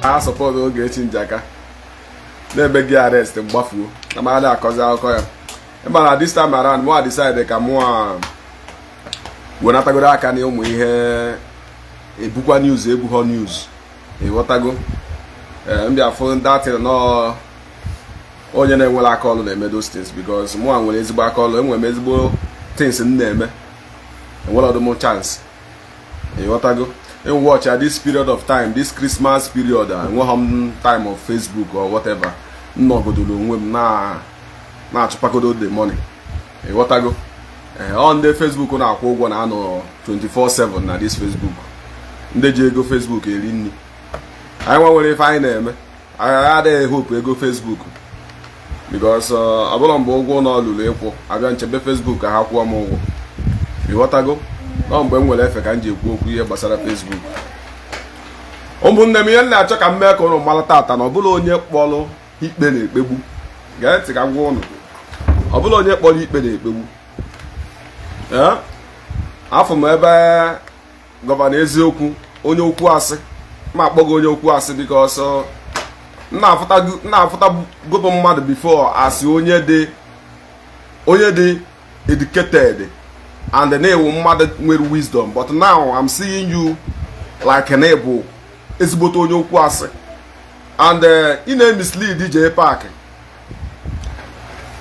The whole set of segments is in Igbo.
A support Ogechi Njaka na-eme gị arrest, mgbafuo na mmadụ akọzi akụkọ ya. Ịma na this time around, mụ decide ka mụ wenatagoro aka na ụmụ ihe ebukwa news, ebughọ news, ịghọtago? Ee, m bịa fụ datin nọọ onye na-enwere aka ọlụ na-eme those things, because mụ nwere ezigbo aka ọlụ, enwere m ezigbo things m na-eme, enwere ọdụm chance, ịghọtago? Watch at this period of time, this Christmas period, enweghị m time of Facebook or whatever. M nọgodoro onwe m na na-achụpagodo the money, ịghọtago? Ee, ọ ndị Facebook na-akwụ ụgwọ na-anọ 24/7 na this Facebook, ndị ji ego Facebook eri nri. Anyị nwa nwere ife anyị na-eme, anyị adịghị hope ego Facebook, because ọ bụrụ mgbe ụgwọ ụlọ lụrụ ịkwụ abịa nchebe Facebook ka ha kwụọ m ụgwọ, ịghọtago? Nọ mgbe m nwere efe ka m ji ekwu okwu ihe gbasara Facebook. Ụmụnne m, ihe m na-achọ ka m mee ka ụnụ mara tata na ọbụla onye kpọrọ ikpe na-ekpegbu. Gee ntị ka m gwa ụnụ, ọbụla onye kpọrọ ikpe na-ekpegbu. Ee, afọ m ebe Governor Eziokwu, onye okwu asị, ma akpọ gị onye okwu asị, because m na-afụta gụbụ mmadụ before asị onye dị educated and na-ewu mmadụ nwere wisdom, but now I'm seeing you like na ịbụ ezigbote onye okwu asị and ị na-emislead J Park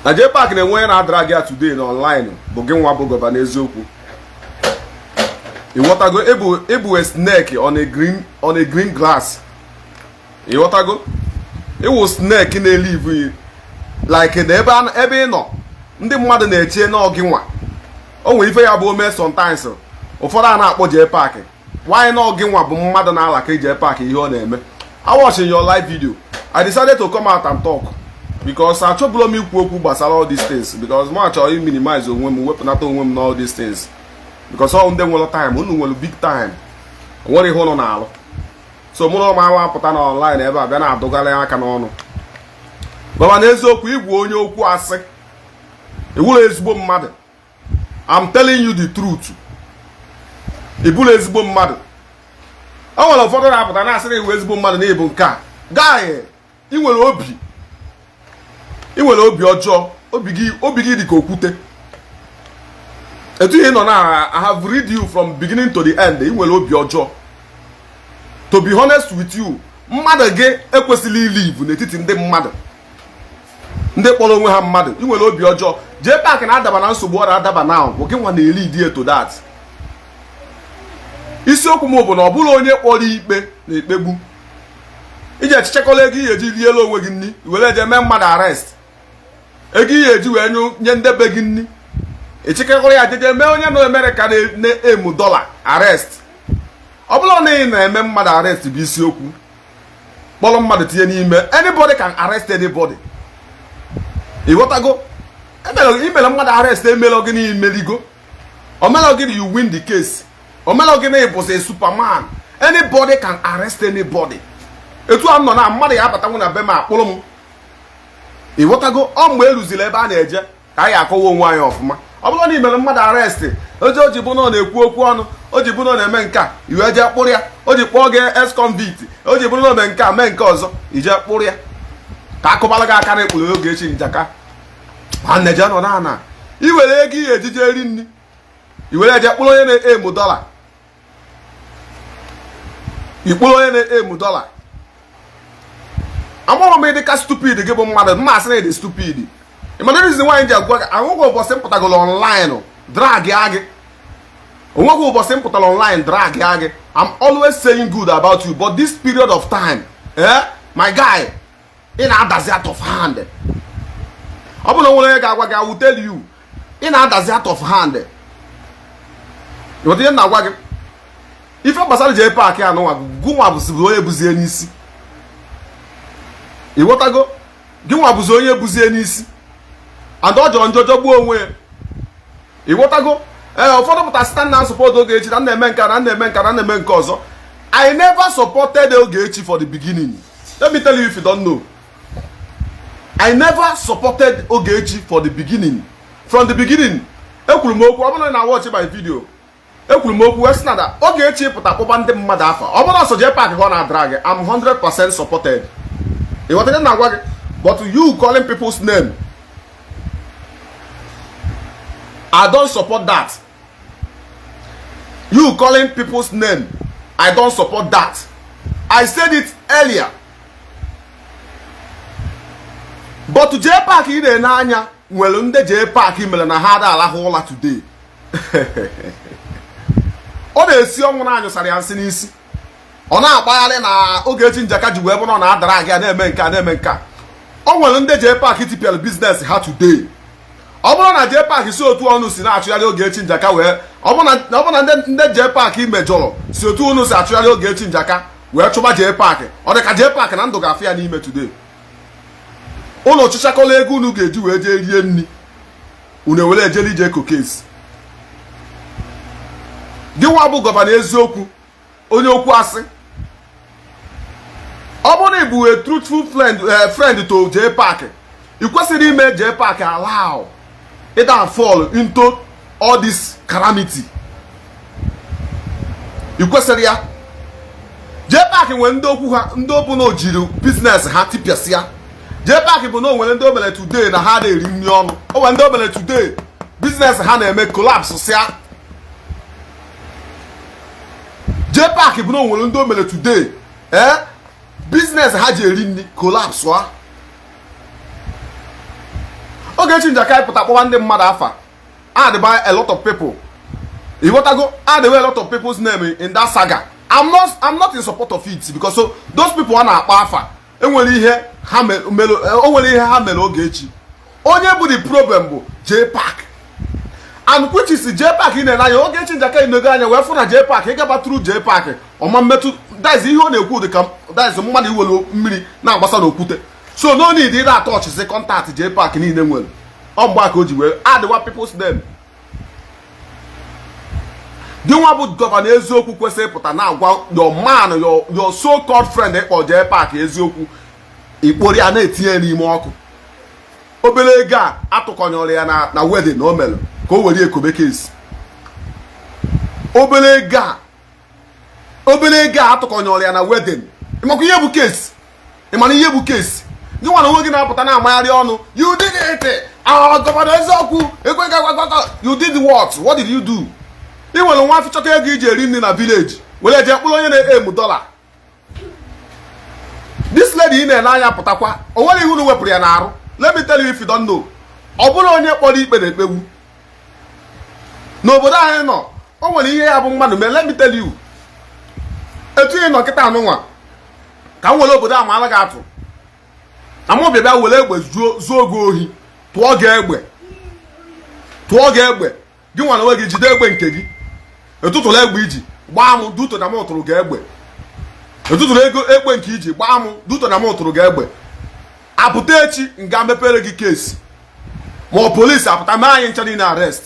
na J Park na-enwe onye na-adara gị today na online bụ gị nwa bụ Governor Eziokwu, ịghọtago? Ịbụ a snake on a green grass, ịghọtago? Ịwụ snake na-elive like na ebe ị nọ, ndị mmadụ na-eche na gị nwa o nwere ife ya bụ ome. Sometimes ụfọdụ a na-akpọ J Park why na gị nwa bụ mmadụ na-alaka J Park ihe ọ na-eme. I watching your live video, I decided to come out and talk because achọbụla m ikwu okwu gbasara all these things, because m achọrọ i minimize onwe m, wepụnata onwe m na all these things, because ọ ndị nwere time, unu nwere big time, nwere ihe ụnụ na-alụ. So mụ na ụmụ awa apụta na online ebe a bịa na-adụgharị aka n'ọnụ. Governor Eziokwu, igwe onye okwu asị, iwụrụ ezigbo mmadụ. I'm telling you the truth, ị bụrụ ezigbo mmadụ. O nwere ụfọdụ na-apụta na-asị na iwu ezigbo mmadụ na ịbụ nke a gaghị. Ị nwere obi, ị nwere obi ọjọọ, obi gị dị ka okwute. Etu ihe nọ na I have read you from beginning to the end, ị nwere obi ọjọọ. To be honest with you, mmadụ gị ekwesịrị ilive n'etiti ndị mmadụ, ndị kpọrọ onwe ha mmadụ. Ị nwere obi ọjọọ. J Park na-adaba na nsogbu ọ na-adaba na bụ gị nwa na-eri die to that. Isiokwu m bụ na ọ bụrụ onye kpọrọ ikpe na-ekpegbu, iji echichekọla ego ihe eji rielu onwe gị nri, were eje mee mmadụ arrest. Ego ihe eji wee nye ndebe gị nri, echekọrọ ya jeje mee onye nọ Amerịka na-emu dollar arrest. Ọ bụrụ na ị na-eme mmadụ arrest bụ isiokwu, kpọrọ mmadụ tinye n'ime. Anybody can arrest anybody, ịghọtago? Imere mmadụ arrest, emere gị na imerigo, omere gị na you win the case, omere gị na ịbụzi superman. Anybody can arrest anybody. Etu a m nọ na mmadụ ya abatanwu na be m akpụrụ m, ịghọtago? Ọ mgbe eruziri ebe a na-eje ka anyị akọwa onwe anyị ọfụma. Ọ bụrụ na i mere mmadụ arrest, oje o ji bụ na ọ na-ekwu okwu ọnụ, o ji bụ na ọ na-eme nke a, iwe jee kpụrụ ya. O ji kpọọ gị ex-convict, o ji bụrụ na o mee nke a, mee nke ọzọ, ije kpụrụ ya ka akụbara gị aka na ekpuru Ogechi Njaka. Nwanne, jee nọ na iwere ego ihe ejije eri nri, iwere eje kpụrụ onye na-emu dollar, ikpụrụ onye na-emu dollar. Amaghị m ịdị ka stupid gị bụ mmadụ mma asị na ịdị stupid. Ịmana reason nwaanyị ji agwa gị, ahụghị ụbọchị m pụtagoro online drag ya gị, onweghị ụbọchị m pụtara online drag ya gị. I'm always saying good about you, but this period of time, eh, my guy, ị na-adazi out of hand. Ọ bụrụ na nwere onye ga-agwa gị, I will tell you, ị na-adazi out of hand. Ịghọta ihe m na-agwa gị? Ife gbasara J Park anụnwa, gụnwa bụzibụ onye buzie n'isi, ịghọtago? Gị nwa bụzi onye buzie n'isi and ọ jọrọ njọ, jọgbuo onwe ya, ịghọtago? Ee, ụfọdụ pụta site na support Ogechi, na na-eme nke na na-eme nke na na-eme nke ọzọ. I never supported Ogechi for the beginning. Let me tell you if you don't know, I never supported Ogechi for the beginning. From the beginning, ekwuru m okwu. Ọ bụrụ na watch my video, Ekwuru m okwu wee sị na Ogechi pụta kpọba ndị mmadụ afa, ọ bụrụ ọsọ JPAC ka ọ na-adra gị, I'm 100% supported. Ịghọtara na agwa gị? But you calling people's name, I don't support that. You calling people's name, I don't support that. I said it earlier. But JPAC ị na-ene anya nwere ndị JPAC mere na ha ada alahụ ụla today. Ọ na-esi ọnwụ na anyụsara ya nsị n'isi, ọ na-akpagharị na Ogechi Njaka ji wee bụrụ na ọ na-adara aga na-eme nke a na-eme nke a. O nwere ndị JPAC tipịara business ha today. Ọ bụrụ na JPAC si otu ọnụ si na-achụgharị Ogechi Njaka wee ọ bụrụ na ndị JPAC mejọrọ si otu ọnụ si achụgharị Ogechi Njaka wee chụba JPAC, ọ dị ka JPAC na ndụ ga-afụ ya n'ime today. Ụnụ chụchakọla ego unu ga-eji wee jee rie nri, unu ewere ejele ije kokesi. Gị nwa bụ governor eziokwu, onye okwu asị, ọ bụrụ na ị bụ a truthful friend to JPAC, ị kwesịrị ime JPAC allow ịda fall into all this calamity. Ị kwesịrị ya. JPAC nwere ndị okwu ha, ndị ọ bụ na o jiri business ha tipịasịa. JPAC bụ na o nwere ndị o mere today na ha na-eri nri ọnụ. O nwere ndị o mere today business ha na-eme collapse sịa. JPAC bụ na o nwere ndị o mere today business ha ji eri nri collapse a. Ogechi Njaka pụta kpọwa ndị mmadụ afa, adịba a lot of people, ịghọtago, adịba a lot of people's name in that saga. I'm not in support of it because so those people a na-akpọ afa enwere ihe ha mere, o nwere ihe ha mere Ogechi. Onye bụ the problem bụ JPAC, and which is JPAC ị na-ene anya Ogechi Njaka inego anya wee fụ na JPAC ịgaba through JPAC ọma mmetụ. That is ihe ọ na-ekwu dị ka that is mmadụ iwere mmiri na-agbasa n'okwute. So no need ịda atọ ọchịsị contact JPAC niile nwere. Ọ mgbe ka o ji wee adịwa people's name. Gị nwa bụ governor eziokwu kwesịrị ịpụta na-agwa your man, your so called friend ịkpọ JPAC eziokwu, ikpori ya na-etinye n'ime ọkụ. Obere ego a atụkọnyere ya na wedding na o mere ka o were ekobe kesi. Obere ego a atụkọnyere ya na wedding, ịmakwa ihe bụ kesi? Ịmana ihe bụ kesi? Gị nwa na onwe gị na-apụta na-amagharị ọnụ, you did it, ah, governor eziokwu ekwe, you did what? What did you do? Ị nwere nwa afịchọta ego iji eri nri na village were jee mkpụrụ onye na-emu dollar. This lady ị na-ele anya pụtakwa, o nwere ihe unu wepụrụ ya n'arụ. Let me tell you, if you don't know, ọ bụrụ onye kpọrọ ikpe na-ekpegbu n'obodo anyị nọ, o nwere ihe ya bụ mmadụ mee. Let me tell you, etu ị nọ kịta anụnwa ka m were obodo a maara gị atụ na mụ bịa were egbe zuo gị ohi, tụọ gị egbe, tụọ gị egbe, gị nwa na onwe gị jide egbe nke gị, etụtụrụ egbe iji gbaa m duto na m tụrụ gị egbe, etụtụrụ ego egbe nke iji gbaa m duto na m tụrụ gị egbe, apụta echi nga mepere gị kesi, ma ọ polisi apụta mee anyị ncha niile arrest.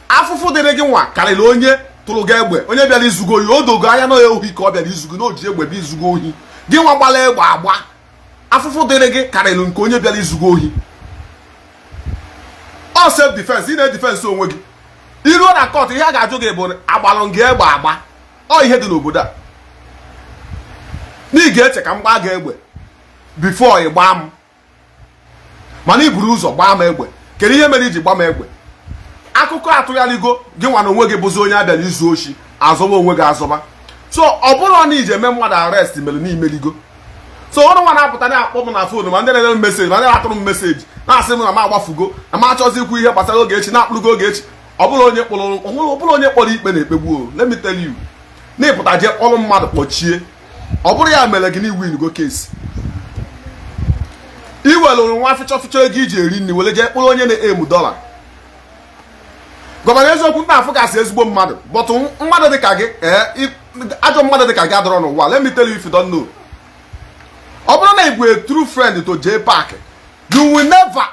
Afụfụ dịrị gị nwa karịrị onye tụrụ gị egbe, onye bịara izugo ohi. O dogo anya na ohi ka ọ bịara izugo, na o ji egbe bịa izugo ohi. Gị nwa gbara egbe agba, afụfụ dịrị gị karịrị nke onye bịara izugo ohi. Ọ self defense, ị na-edefense onwe gị. Iruo na court, ihe a ga-ajụ gị bụ agbalụ gị egbe agba. Ọ ihe dị n'obodo a na ị ga-eche ka m gbaa gị egbe before ị gbaa m, mana i buru ụzọ gbaa m egbe. Kedu ihe mere iji gbaa m egbe? Akụkọ atụgharịgo, gị nwa na onwe gị bụzi onye abịara izu oshi, azọba onwe gị azọba. So ọ bụrụ na iji eme mmadụ arrest mere n'imeligo. So ọrụ nwa na-apụta na-akpọ m na phone, ma ndị na-ere m message, ma ndị na-atụrụ m message na-asị m na m agbafugo, na m achọzi ikwu ihe gbasara Ogechi, na-akpụrụgo Ogechi. Ọ bụrụ onye kpọrọ, ọ bụrụ onye kpọrọ ikpe na-ekpegbu o. Let me tell you, na ịpụta jee kpọrọ mmadụ kpọchie, ọ bụrụ ya mere gị na iwin go case. I welụrụ nwa fịchọ fịchọ ego iji eri nri were jee kpụrụ onye na-emu dollar. Governor eziokwu, nna afụ gasị ezigbo mmadụ, but mmadụ dịka gị, ee, ajọ mmadụ dịka gị adọrọ n'ụwa. Let me tell you, if you don't know, ọ bụrụ na ị bụ a true friend to JPAC, you will never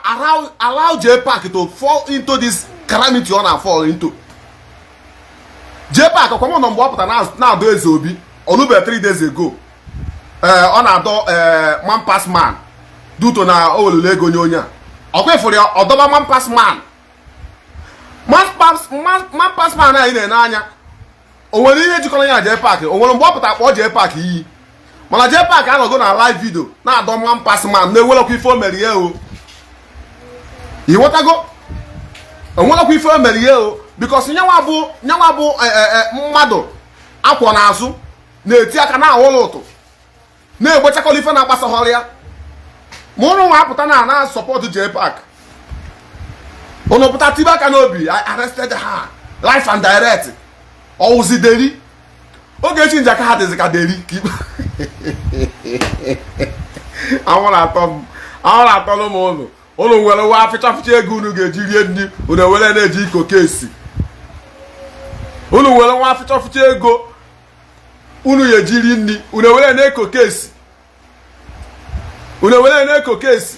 allow JPAC to fall into this calamity ọ na-fall into. JPAC ọkwa nọ mgbe ọ pụtara na-adọ Eze Obi olube 3 days ago, ee, ọ na-adọ ee man pass man duto na o weluru ego nye onye a. Ọkwa ịfụrụ ya ọdọba man pass man, man pass man anyị na-ene anya. O nwere ihe jikọrọ ya na JPAC? O nwere mgbe ọ pụtara kpọọ JPAC iyi? Mana JPAC anọgo na live video na-adọ man pass man, na-ewelọkwa ife o mere ya o. Ịghọtago? Onwelọkwa ife o mere ya o, because nyanwa bụ mmadụ akwọ n'azụ na-eti aka na-awụlụ ụtụ na-egbechakọla ife na-agbasaghọrọ ya. Ma ụnụ nwa apụta na support JPAC, ụnụ pụta tibe aka n'obi, "I arrested her live and direct." Ọwụzi deri Ogechi Njaka ha dịzi ka deri ka ikpe anwụrụ atọ m, anwụrụ atọ m. Ụnụ nwere nwa afịcha afịcha ego unu ga-eji rie nri, unu ewere na-eji iko kesi. Unu nwere nwa afịcha afịcha ego unu ga-eji ri nri, unu ewere na-eko kesi, unu ewere na-eko kesi.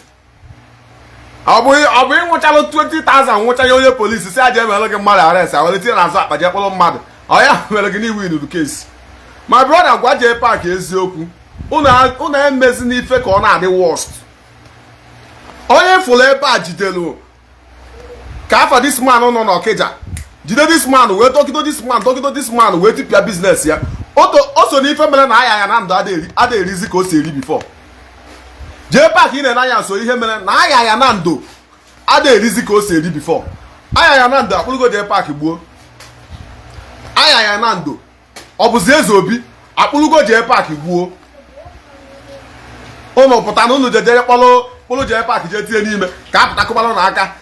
Ọ bụ ịnwụchalụ 20,000, nwụcha ya onye polisi si aja emere gị mmadụ arrest, awere tinye n'azụ akpa jee kpọrọ mmadụ. Ọ ya mere gị n'iwu inuru kesi. My brother, gwa JPAC eziokwu. Unu emezi n'ife ka ọ na-adị worst. Onye fụrụ ebe a jidelu ka afọ this man nọ n'Ọkịja, jide this man wee dọgido this man, dọgido this man wee tipịa business ya. O so n'ife mere na aya ya na ndụ ada erizi ka o si eri before. JPAC ị na-ene anya so ihe mere na aya ya na ndụ ada erizi ka o si eri before. Aya ya na ndụ akpụrụgo JPAC gbuo. Aya ya na ndụ, ọ bụzi eze obi akpụrụgo JPAC gbuo. Ụnụ pụta na ụnụ jeje kpọrọ kpụrụ JPAC jee tinye n'ime ka apụta kụbalụ n'aka,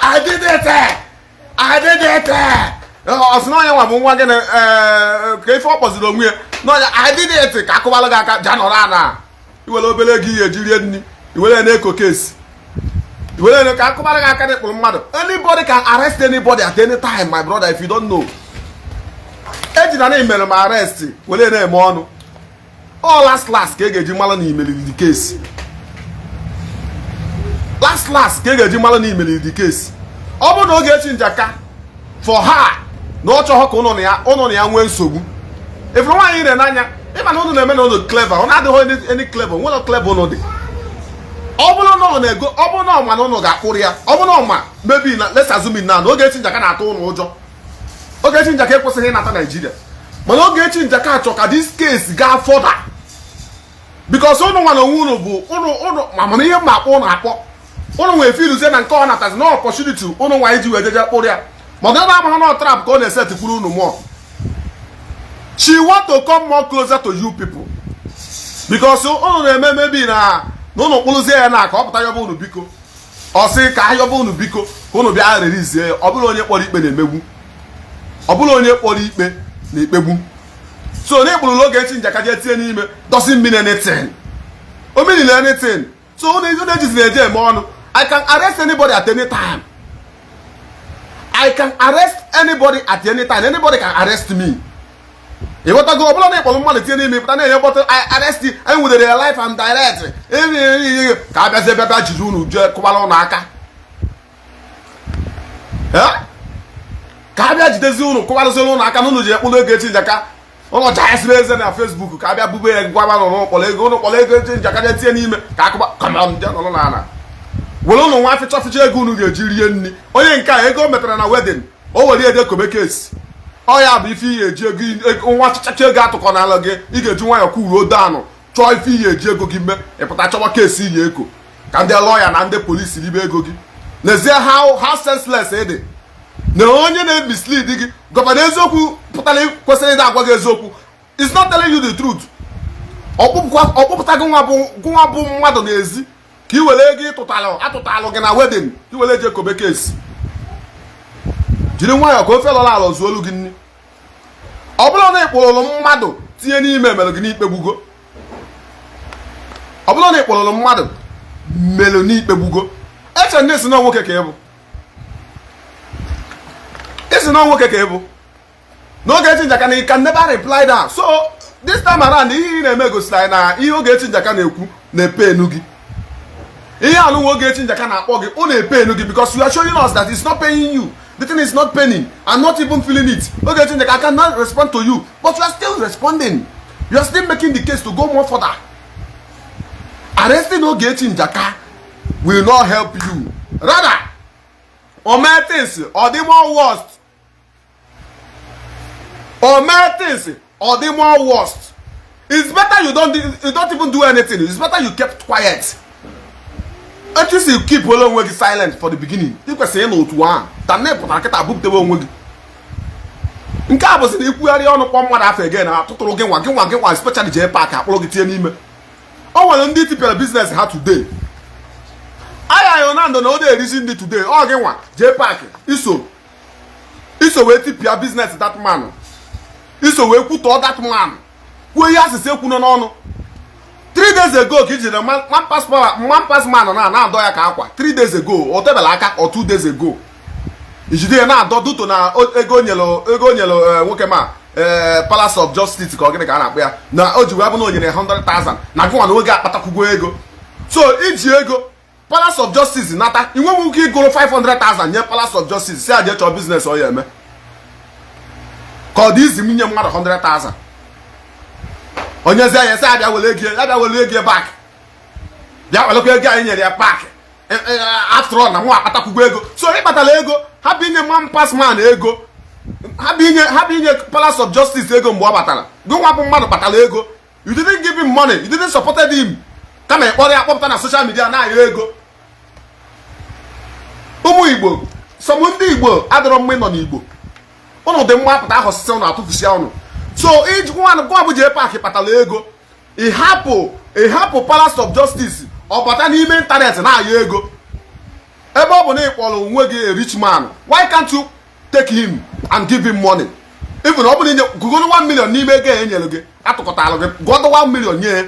"I did it, I did it." Ọ sị na onye nwa bụ nwa gịnị ka ife ọ kpọziri onwe ya n'ọnya, "I did it," ka akụbalụ gị aka. Jaa nọrọ ana iwere obere ego ihe eji rie nri, iwere na-eko kesi, iwere ka akụbalụ gị aka na ịkpụrụ mmadụ. Anybody can arrest anybody at any time, my brother. If you don't know, ejina na imere m arrest were na-eme ọnụ. All last last ka e ga-eji mara na imeriri the case. Last last ka e ga-eji mara na imeriri the case. Ọ bụrụ na Ogechi Njaka for her na ọ chọghọ ka ụnụ na ya nwee nsogbu, ifuru nwaanyị ire n'anya ịma na ụnụ na-eme na ụnụ clever, ọ na-adịghị any clever nwere clever ụnụ dị. Ọ bụrụ na ọ na-ego, ọ bụrụ na ọ ma na ụnụ ga-akpụrụ ya, ọ bụrụ na ọ ma maybe na let's assume na Ogechi Njaka na-atụ ụnụ ụjọ, Ogechi Njaka ekwesịghị ịnata Naijiria. Mana Ogechi Njaka achọ ka this case gaa further, because ụnụ nwa na onwe ụnụ bụ ụnụ ụnụ ma amamihe mma akpọ ụnụ akpọ ụnụ nwee filuzie na nke ọ natazi na opportunity ụnụ nwa iji wee jeje kpụrụ ya. Ma ọ ga amaghị na trap ka ọ na-esetikwuru ụnụ mụọ. She want to come more closer to you people because ụnụ na-eme mebi na ụnụ kpụrụzie ya na ka ọ pụta yọba ụnụ biko. Ọ sị ka ayọba ụnụ biko ka ụnụ bịa rerizie ya. Ọ bụrụ onye kpọrọ ikpe na-emegbu, ọ bụrụ onye kpọrọ ikpe na-ekpegbu. So na ịkpụrụla Ogechi Njaka jee tinye n'ime doesn't mean anything. O mean anything. So ụnụ ejiziri eje eme ọnụ. I can arrest anybody at any time. I can arrest anybody at any time. Anybody can arrest me. Ịghọtago? Ọ bụla na ịkpọrọ mmadụ tinye n'ime, pụta na-enye mkpọtụ, "I arrest you," anyị nwudere ya live and direct, ka abịazie bịa bịa jiri unu jee kụbara ụnụ aka, ka abịa jidezi unu kụbarụziri ụnụ aka na unu ji ekpụrụ Ogechi Njaka. Ụnụ chayasịrị eze na Facebook ka abịa bube ya, gwaba nọ kpọrọ ego ụnụ kpọrọ ego echi Njaka jee tinye n'ime ka akụba kọmọn jee nọrọ n'ala were ụnụ nwa afịcha afịcha ego unu ga-eji rie nri. Onye nke a ego o metara na wedding o were ede kobe kesi. Ọ ya bụ ife ihe eji ego nwa achịchacha ego atụkọ n'ala gị, ị ga-eji nwayọọ kwuruo danụ chọọ ife ihe eji ego gị mee. Ịpụta chọwa kesi iyi eko ka ndị lọya na ndị polisi ribe ego gị. N'ezie, how senseless ị dị na onye na-emislead gị gọvanọ eziokwu pụtara kwesịrị ịda agwa gị eziokwu is not telling you the truth. Ọkpụpụta gị nwa bụ mmadụ n'ezi ka ị were ego ịtụtalụ atụtalụ gị na wedding ka ị were eje kobe kesi. Jiri nwayọọ ka ofe lọrọ alọ zuolu gị nri. Ọ bụrụ na ị kpụrụrụ mmadụ tinye n'ime mere gị n'ikpe gbugo, ọ bụrụ na ị kpụrụrụ mmadụ mere n'ikpe gbugo. Eche ndị si na nwoke ka ị bụ, isi na nwoke ka ị bụ n'Ogechi Njaka na you can never reply that. So this time around, ihe ị na-eme gosiri anyị na ihe Ogechi Njaka na-ekwu na-epe enu gị. Ihe anụnwa Ogechi Njaka na-akpọ gị, ọ na-epe enu gị, because you are showing us that it's not paying you. The thing is not paining and not even feeling it. Ogechi Njaka, I cannot respond to you, but you are still responding. You are still making the case to go more further. Arresting Ogechi Njaka will not help you. Rather, o mee things ọ dị more worst. O mee things ọ dị more worst. It's better you don't even do anything. It's better you kept quiet. Etu si keep ole onwe gị silent for the beginning, ị kwesịrị ịnọ otu ahụ ta na ịpụtara kịta bupụtebe onwe gị. Nke a bụzi na ikwugharị ọnụ kpọ mmadụ afọ ege na atụtụrụ gị nwa, gị nwa, gị nwa, especially jee paakị akpụrụ gị tinye n'ime. O nwere ndị tipịara business ha today aya ya na ndụ na ọ na-erizi ndị today. Ọ gị nwa jee paakị iso wee tipịa business that man, iso wee kwutọọ that man, kwuo ihe asịsị ekwu nọ n'ọnụ. 3 days ago ka ijiri man pass man na na-adọ ya ka akwa. 3 days ago, o tebela aka, or 2 days ago, ijide ya na-adọ duto na ego nyelu nwoke ma Palace of Justice, ka ọ gịnị ka a na-akpọ ya, na o ji wee bụ na o nyere 100,000 na gịnwa na oge akpatakwugo ego. So iji ego Palace of Justice nata, ị nweghị ike ịgụrụ 500,000 nye Palace of Justice, si aje chọọ business ọ ya eme ka ọ dị izi m nye mmadụ 100,000. Onyezie ya sị abịa were ego, abịa were ego back, bịa welekwa ego anyị nyere ya back. After all, na mụ akpatakwugo ego. So ị kpatara ego, hapụ inye man pass man ego, hapụ inye Palace of Justice ego mgbe ọ batara. Gị nwa bụ mmadụ kpatara ego, you didn't give him money, you didn't support him, kama ị kpọrọ ya kpọpụta na social media na-ayọ ego. Ụmụ Igbo, some ndị Igbo adịrọ mma ịnọ n'Igbo. Ụnụ dị mma apụta ahọsịsị ụnụ atụfusia ụnụ. So iji nwa gwa bụ jee paakị kpatara ego, ịhapụ Palace of Justice, ọ bata n'ime internet na-ayọ ego. Ebe ọ bụ na ị kpọrọ onwe gị a rich man, why can't you take him and give him money? Even ọ bụrụ inye gụgoro 1 million n'ime ego a enyere gị, atụkọtara gị, gụọdọ 1 million nye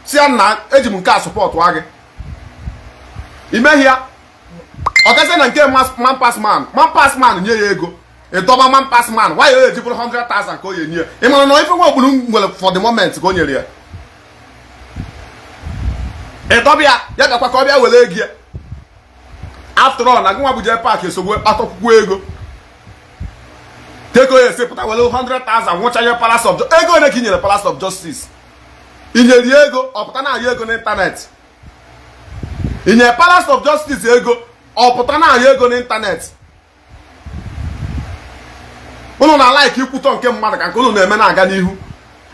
si ya na eji m nke a support gị. Imeghi ya, ọ gazie na nke man pass man, man pass man nye ya ego, ịdọba man pass man. Why o eji bụrụ 100,000 ka o ya enye ya? Ị mara na ife nwa ogburu nwere for the moment ka o nyere ya, ịdọba ya, ya bịakwa ka ọ bịa were ego ya. After all, na gị nwa bụ jee paakị esogbu kpatakwukwu ego ka ya esi pụta were 100,000 nwụchanye Palace of ego. Ole ka i nyere Palace of Justice? I nyere ya ego, ọ pụta na-ayọ ego n'internet. I nyere Palace of Justice ego, ọ pụta na-ayọ ego n'internet. Unu na like ikwutọ nke mmadụ ka nke unu na-eme na-aga n'ihu.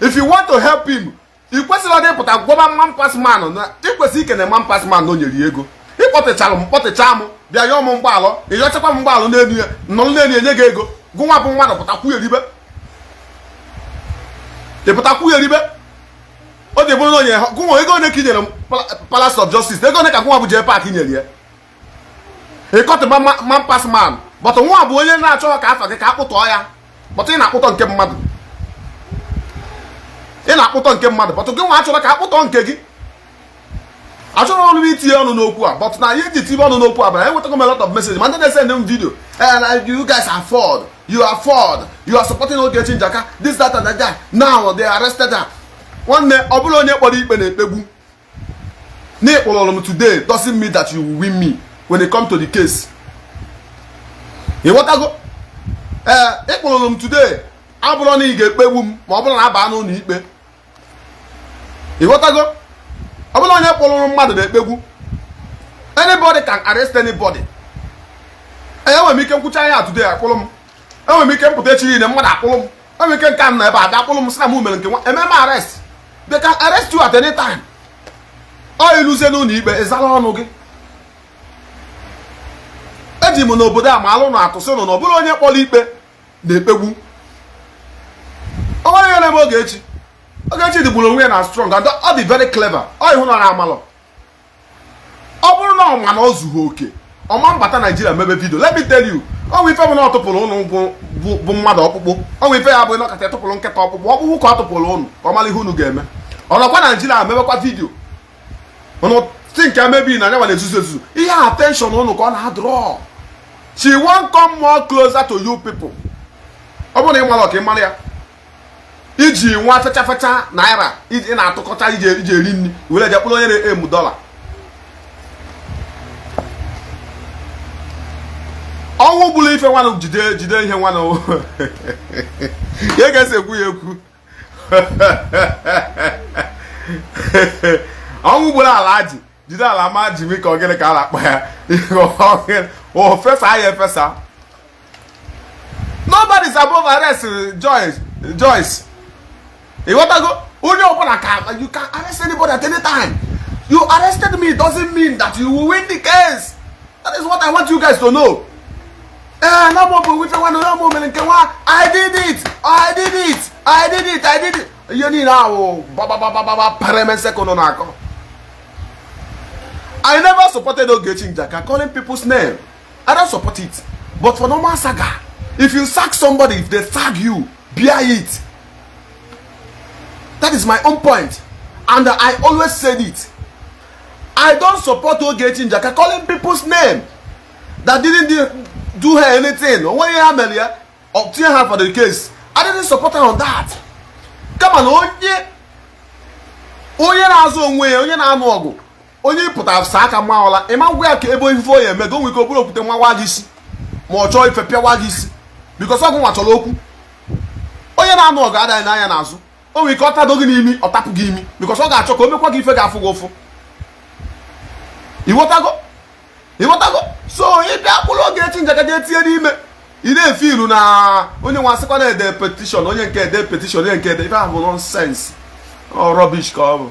If you want to help him, ị kwesịrị ọdị ịpụta gwọba man pass man na ị kwesịrị ikene man pass man na o nyere ya ego. Ịkpọtịchara m, kpọtịcha m, bịa yọọ m mgbaalụ, ịyọchakwa m mgbaalụ n'elu ya, nọrọ n'elu enye gị ego. Gụnwa bụ mmadụ pụta kwugheribe, ịpụta kwugheribe. O ji bụrụ na onye gụnwa ego ole ka i nyere Palace of Justice? Ego ole ka gụnwa bụ jee paakị nyere ya? Ịkọtịba man pass man, but nwa bụ onye na-achọ ka afa gị ka akpụtọọ ya, but ị na-akpụtọ nke mmadụ, ị na-akpụtọ nke mmadụ, but gị nwa achọrọ ka akpụtọ nke gị. Achọrọ ọnụ m itinye ọnụ n'okwu a, but na ihe eji tinye ọnụ n'okwu a bụ enwetago m a lot of message, ma ndị na-esend m video and you guys afford, you afford, you are supporting Ogechi Njaka, this, that and that. Now they arrested her. Nwanne, ọ bụrụ onye kpọrọ ikpe na-ekpegbu na ịkpọrọ m today doesn't mean that you will win me when it come to the case. Ịghọtago? Ee, ịkpọrọ m today abụrụ na ị ga-ekpegbu m ma ọ bụrụ na aba n'ụlọ ikpe. Ịghọtago? Ọ bụrụ onye kpọrọ mmadụ na-ekpegbu, anybody can arrest anybody. Enwere m ike nkwụcha ihe a today, akpụrụ m. Enwere m ike mpụta echi niile, mmadụ akpụrụ m. Enwere ike nke m nọ ebe a bịa akpụrụ m, sị na m mere nke nwa ememe arrest. They can arrest you at any time. Ọ iluzie n'ụlọ ikpe, ịzara ọnụ gị. Eji m n'obodo a ma alụ na atụ sị nụ na ọ bụrụ onye kpọrọ ikpe na-ekpegbu. Ọ nwere ihe na-eme Ogechi. Ogechi dịgburu onwe ya na strong and ọ dị very clever. Ọ ịhụ na amalọ, ọ bụrụ na ọ ma na ọ zughị oke ọma mbata Naijiria mebe video. Let me tell you, ọ bụ ife bụ na ọ tụpụrụ ụnụ bụ mmadụ ọkpụkpụ. Ọ bụ ife ya bụ ịnọkọta tụpụrụ nkịta ọkpụkpụ, ọkpụkpụ ka ọ tụpụrụ ụnụ ka ọ mara ihe unu ga-eme. Ọ nọkwa Naijiria mebekwa video, ụnụ si nke mebi na anyanwa na-ezuzu ezuzu. Ihe attention ụnụ ka ọ na-adrọ. She wan come more closer to you people. Ọ bụrụ na ị mara ọka ị mara ya, iji nwa fecha fecha naira ị na-atụkọta iji eri nri were je kpụrụ onye na-emu dọla. Ọnwụ gburu ife nwanụ, jide jide ihe nwanụ ya ga-esi ekwu ya ekwu. Ọnwụ gburu ala ji jide ala ma jimi ka ọ gịnị ka a na-akpọ ya, o fesa ya efesa. Nobody's above arrest. Joyce, Joyce, ịghọtago? Onye ọbụla ka, you can arrest anybody at any time. You arrested me doesn't mean that you will win the case. That is what I want you guys to know. Ee, na mụ bụ wife nwa na mụ mere nke nwa. I did it, I did it, I did it, I did it. Ihe niile ahụ bababababa pareme second na-akọ. I never supported Ogechi Njaka calling people's name. I don't support it. But for normal saga, if you sack somebody, if they tag you, bear it. That is my own point. And I always said it. I don't support Ogechi Njaka calling people's name that didn't do her anything. Onwe ihe ha mere ya, tinye ha for the case. I didn't support her on that. Kama na onye na-azụ onwe ya, onye na-anụ ọgụ, onye pụtara saa aka mma ọla, ịma ngwa ya ka ebe ife oya eme gị, o nwere ike obere okwute nwa gị isi, ma ọ chọọ ife pịawa gị isi, because ọgụ nwa chọrọ okwu. Onye na-anụ ọgụ adaghị n'anya n'azụ. O nwere ike ọ tado gị n'imi, ọ tapụ gị imi, because ọ ga-achọ ka o mekwa gị ife ga-afụ gị ụfụ. Ịghọtago? Ịghọtago? So ịbịa kpụrụ Ogechi Njaka jee tinye n'ime, ị na-efe ilu na onye nwa asịkwa na ede petition, onye nke ede petition, onye nke ede ife ahụ bụ nonsense, ọ rubbish ka ọ bụ.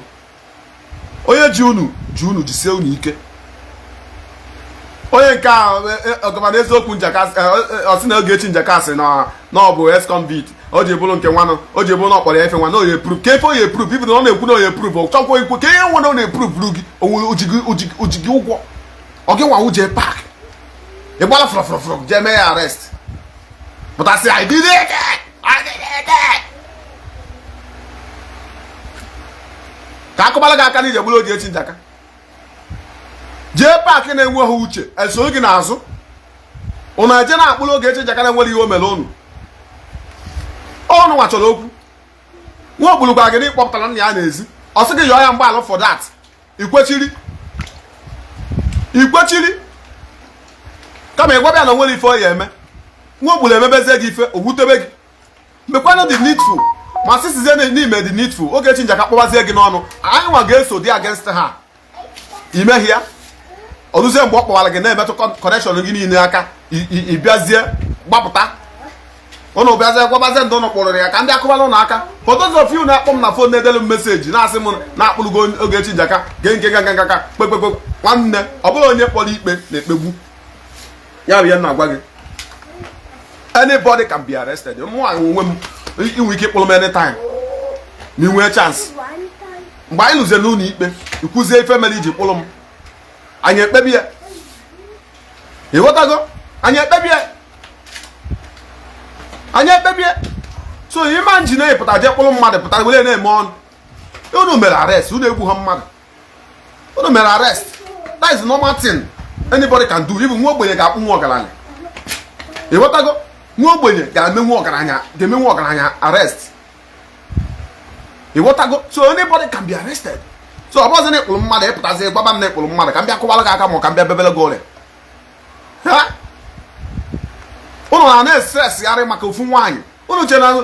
Onye ji unu ji unu, jisie unu ike. Onye nke ahụ ọgọmana eziokwu Njaka ọsị na Ogechi Njaka sị na ọ bụ ex-convict, o ji bụrụ nke nwanụ, o ji bụrụ na ọ kpọrọ ya efe nwa na oye proof ka efe oye proof ibi na ọ na-ekwu na oye proof, ọ chọkwa ikwu ka ihe nwa na ọ na-eproof gị onwe ojigi ụgwọ ọ gị nwa jee park ị gbara fọrọfọrọfọrọ jee mee ya arrest, pụtasị, "I did it, I did it." Ka akụbara gị aka n'ije gburu Ogechi Njaka jee park na-enweghị uche eso gị n'azụ, ụnụ eje na-akpụrụ Ogechi Njaka na-enwere ihe o mere ụnụ. Ọnụ nwa chọrọ okwu. Nwa ogburu gwara gị na ịkpọpụtara nna ya n'ezi, ọ sị gị yọọ ya mgbalụ for that. Ikwechiri, ikwechiri, kama ị gwabịa na onwere ife ọ ya eme. Nwa ogburu emebezie gị ife owutebe gị, mekwanụ the needful, ma sisizie n'ime the needful. Ogechi Njaka kpọbazie gị n'ọnụ, anyị nwa ga-eso dị against ha. Imehie ya ọrụzie mgbe ọ kpọwara gị na-emetụ connection gị niile aka, ị bịazie gbapụta ụnụ, bịazie gwabazie ndị ụnụ kpụrụrụ ya ka ndị akụbala ụnụ aka. For those of you na-akpọ m na phone, na-edelu m message, na-asị m na-akpụrụgo Ogechi Njaka gee nke nga nga nga kpekpekpe, nwanne, ọ bụrụ onye kpọrọ ikpe na-ekpegbu ya bụ ihe m na-agwa gị. Anybody can be arrested. Mụ onwe m inwe ike ịkpụrụ m anytime ma ị nwee chance. Mgbe anyị lụzie n'ụlọ ikpe, ikwuzie ife mere iji kpụrụ m, anyị ekpebi ya. Ịghọtago? Anyị ekpebie, anyị ekpebie. So ịma njin pụta jee kpụrụ mmadụ pụtara were na-eme ọnụ. Unu mere arrest, unu egbu ha mmadụ, unu mere arrest. That is normal thing anybody can do. Even nwa ogbenye ga-akpụ nwa ọgaranya. Ịghọtago? Nwa ogbenye ga-eme nwa ọgaranya, ga-eme nwa ọgaranya arrest. Ịghọtago? So anybody can be arrested. So ọ bụrụzi na ịkpụrụ mmadụ, ịpụtazi gwaba m na ịkpụrụ mmadụ ka m bịa kụwara gị aka, ma ọ ka m bịa bebele gị ụlọ ha. Unu na na-esesgharị maka ofu nwaanyị. Unu chere na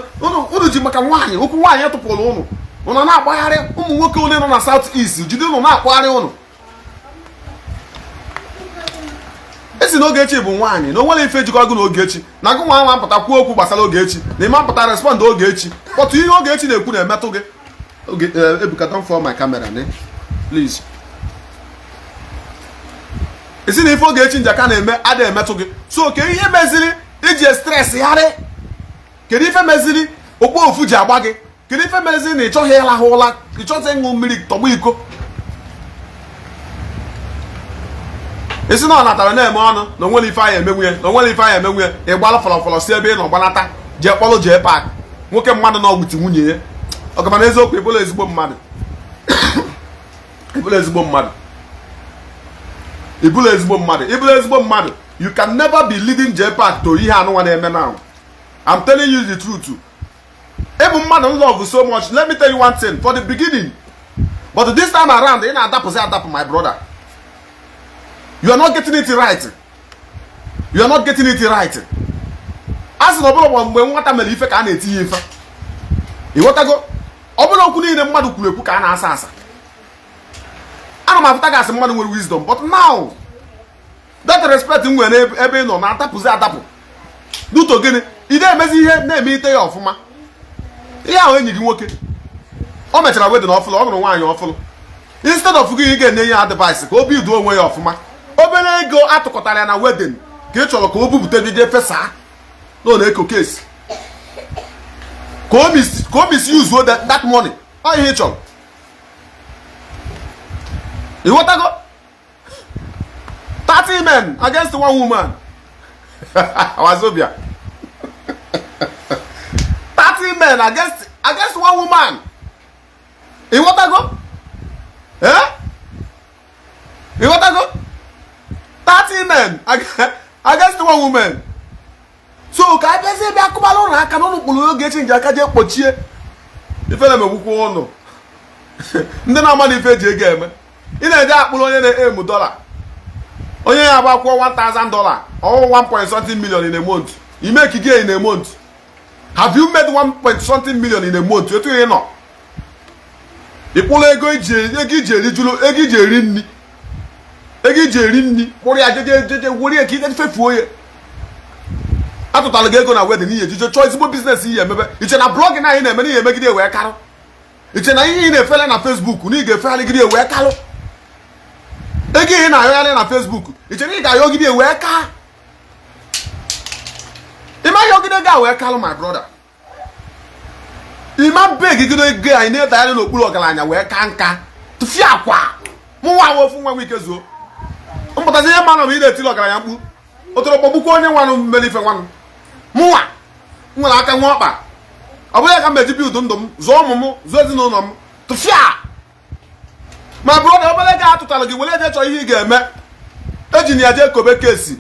unu ji maka nwaanyị, okwu nwaanyị tụpụrụ unu, unu na-agbagharị ụmụ nwoke ole nọ na South East, jide unu na-akpagharị. Unu esi na Ogechi bụ nwaanyị na o nwere ife jikọ gị na Ogechi, na gị nwa nwa mpụta kwuo okwu gbasara Ogechi, na ịma mpụta respond Ogechi, kpọtụ ihe Ogechi na-ekwu na-emetụ gị. Oge Ebuka, don't fall my camera ne, please. Esi na ife Ogechi Njaka na-eme ada emetụ gị, so ke ihe meziri iji stress gharị? Kedu ife meziri okpu ofu ji agba gị? Kedu ife meziri na ị chọghị ịlahụ ụla, ị chọghị ịṅụ mmiri tọgbọ iko? Isi na ọ natara na-eme ọnụ na onwere ife anyị emenwu ya, na onwere ife anyị emenwu ya. Ị gbara fọrọfọrọ si ebe ị nọ gbanata jee kpọrọ jee park nwoke mmadụ na ọgwụti nwunye ya. Ọgama na eziokwu, ịbụla ezigbo mmadụ, ịbụla ezigbo mmadụ, ịbụla ezigbo mmadụ, ịbụla ezigbo mmadụ. You can never be leading J Park to ihe anụnwa na-eme now. I'm telling you the truth. Ịbụ mmadụ m love so much. Let me tell you one thing for the beginning, but this time around ị na-adapụzi adapụ. My brother, you are not getting it right. You are not getting it right. A sị na ọbụla mgbe nwata mere ife ka a na-etinye ife. Ịghọtago? Ọ bụrụ okwu niile mmadụ kwuru ekwu ka a na-asa asa. Ana m afụta gasị mmadụ nwere wisdom, but now that respect m nwere ebe ị nọ na-adapụzi adapụ. Duto gịnị? Ị na-emezi ihe na-eme ite ya ọfụma. Ihe ahụ enyi gị nwoke o mechara wedding ọfụlụ, ọ nụrụ nwaanyị ọfụlụ. Instead of gị, ị ga-enye ya advice ka o bido onwe ya ọfụma. Obere ego atụkọtara ya na wedding ka ị chọrọ ka o bupụta jije fesaa na ọ na-eko kesi ka o misuse that money. Ọ ihe ị chọrọ, ịghọtago? 30 men against one woman. Wazobia, 30 men against one woman, ịghọtago? Eh, ịghọtago? 30 men against one woman. So ka abịazie bịa kụbara ụlọ aka n'ụlọ kpụrụ Ogechi nji aka jee kpochie ifere megbukwa ụnụ ndị na-ama na ife eji ego eme. Ị na-eje akpụrụ onye na-emu dọla, onye ya agba akwụkwọ $1000 ọwụ 1 point something million in a month. You make again in a month? Have you made 1 point something million in a month? Etu ị nọ ịkpụrụ ego iji, ego iji erijuru, ego iji eri nri, ego iji eri nri, kpụrụ ya jeje jeje were ya ka ije fefuo ya. Atụtara gị ego na wedding, ihe ejije chọọ ezigbo business ihe emebe. Iche na blogging anyị na-eme na ihe emegide wee karụ. Iche na ihe ị na-efele na Facebook na ị ga-efegharịgide wee karụ. Ego ihe na-ayọgharị na Facebook, iche na ị ga-ayọgide wee kaa. Ịma yọgide ga wee kalụ, my brother. Ịma begide ego anyị na-edagharị n'okpuru ọgaranya wee ka nka tụfie akwa. Mụnwa nwa ofu nwa nwike zuo mpụtazi ihe mmanụ bụ ị na-etiri ọgaranya mkpu otoro kpọgbukwa onye nwanụ mmeri ife nwanụ. Mụnwa nwere aka nwa ọkpa, ọ bụghị ya ka m eji build ndụ m, zụọ ụmụ m, zụọ ezinụlọ m. Tụfịa, ma brother, obere ego atụtara gị, were eje chọọ ihe ị ga-eme. Eji na ya jee kobe kesi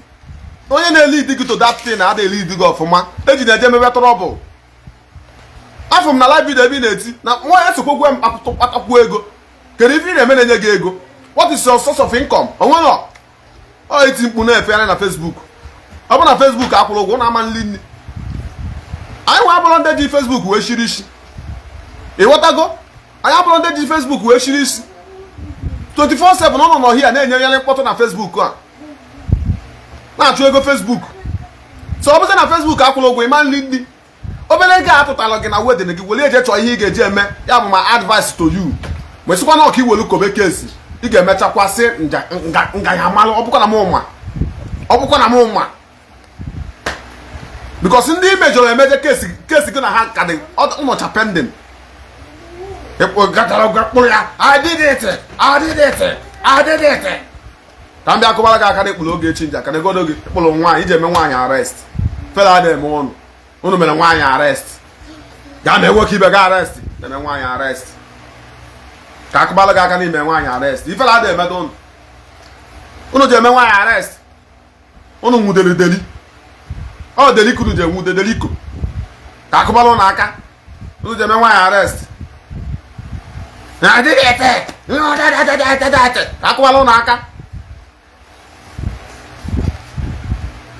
onye na-eli di gị to that thing na ada eli di gị ọfụma. Eji na eje mebe trouble. Afọ m na live video ebe ị na-eti na nwa ya esokwekwe m kpatakwu ego. Kedu ife ị na-eme na-enye gị ego? What is your source of income? Onweghị. Ọ iti mkpu na-efegharị na Facebook. Ọ bụ na Facebook akwụrụ ụgwọ na ama nli nri anyị nwe abụrụ ndị ji Facebook wee shiri isi. Ịghọtago? Anyị abụrụ ndị ji Facebook wee shiri isi 24/7. Ọ nọ n'ọhịa na-enyegharị mkpọtụ na Facebook a na-achụ ego Facebook. So ọ bụzi na Facebook akwụrụ ụgwọ, ịma nli nri. Obere ego a atụtara gị na wedding gị, were eje chọọ ihe ị ga-eji eme ya. Bụ my advice to you. Mesịkwa na ọka iwelu kobe kesi, ị ga-emechakwa sị nga ya amalụ. Ọ bụkwa na m ma, ọ bụkwa na m ma, because ndị mejọrọ emeje, kesi kesi gị na ha ka dị nọcha pending. Gatara kpụrụ ya. I did it, I did it, I did it. Ka m bịa kụbara gị aka na ekpuru Ogechi nja ka na egodo gị ịkpụrụ nwaanyị iji eme nwaanyị arrest. Fela a na-eme ụnụ, unu mere nwaanyị arrest, gaa mee nwoke ibe gị arrest, na-eme nwaanyị arrest. Ka akụbara gị aka n'ime nwaanyị arrest. Ifela a na-emedo ụnụ, unu ji eme nwaanyị arrest. Unu nwudere deli, ọ deliko unu ji enwude deliko. Ka akụbara ụnụ aka, unu ji eme nwaanyị arrest. Ka akụbara ụnụ aka,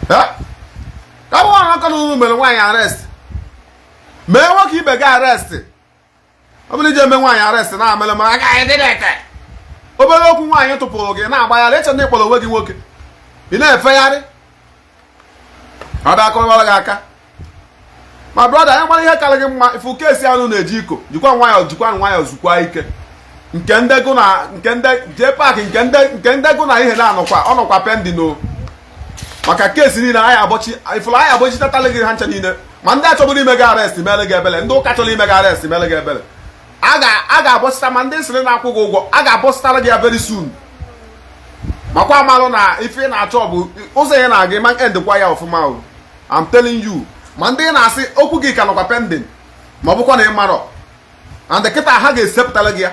ka akụbara ụnụ aka na unu mere nwaanyị arrest, mee nwoke ibe gị arrest. Ọ bụrụ iji eme nwaanyị arrest na-amere ma obere okwu nwaanyị tụpụrụ gị na-agbagharị, eche na ịkpọrọ onwe gị nwoke, ị na-efegharị. Ọ bịa akọwara gị aka, ma brother, anyị gbara ihe karịrị gị mma. Ifu kesi anụ na-eji iko, jikwa nwayọọ, jikwa nwayọọ, zukwa ike. Nke ndị gụ na nke ndị jee paakị, nke ndị gụ na ihe na-anọkwa, ọ nọkwa pending o. Maka kesi niile anyị abọchi ifụrụ, anyị abọchitatala gị ha ncha niile. Ma ndị achọbụrụ ime gị arrest mere gị ebele, ndị ụka chọrọ ime gị arrest mere gị ebele, a ga-abọchita. Ma ndị sịrị na-akwụ gị ụgwọ, a ga-abọchitara gị ya very soon. Makwa amalụ na ife ị na-achọ bụ ụzọ ị na-aga, ịma endkwa ya ọfụma o. I'm telling you. Ma ndị na-asị okwu gị ka nọkwa pending, ma ọ bụkwa na ị marọ and kịta ha ga-esepụtara gị ya,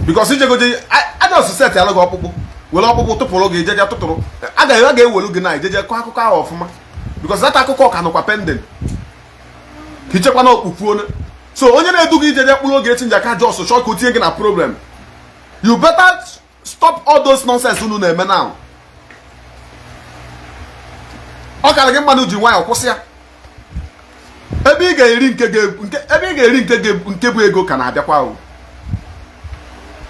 because ijegoje aja osisi alụ gị ọkpụkpụ, were ọkpụkpụ tụpụrụ gị, ijeje tụtụrụ, a ga-ewelu gị na ijeje kọọ akụkọ ahụ ọfụma, because that akụkọ ka nọkwa pending ka ichekwa na okpukpuo. So onye na-edu gị ijeje mkpụrụ Ogechi njaka just chọọ ka o tinye gị na problem. You better stop all those nonsense unu na-eme now. Ọ kara gị mmadụ ji nwayọọ kwụsị ya. Ebe ị ga-eri nke, ebe ị ga-eri nke bụ ego ka na-abịakwa o.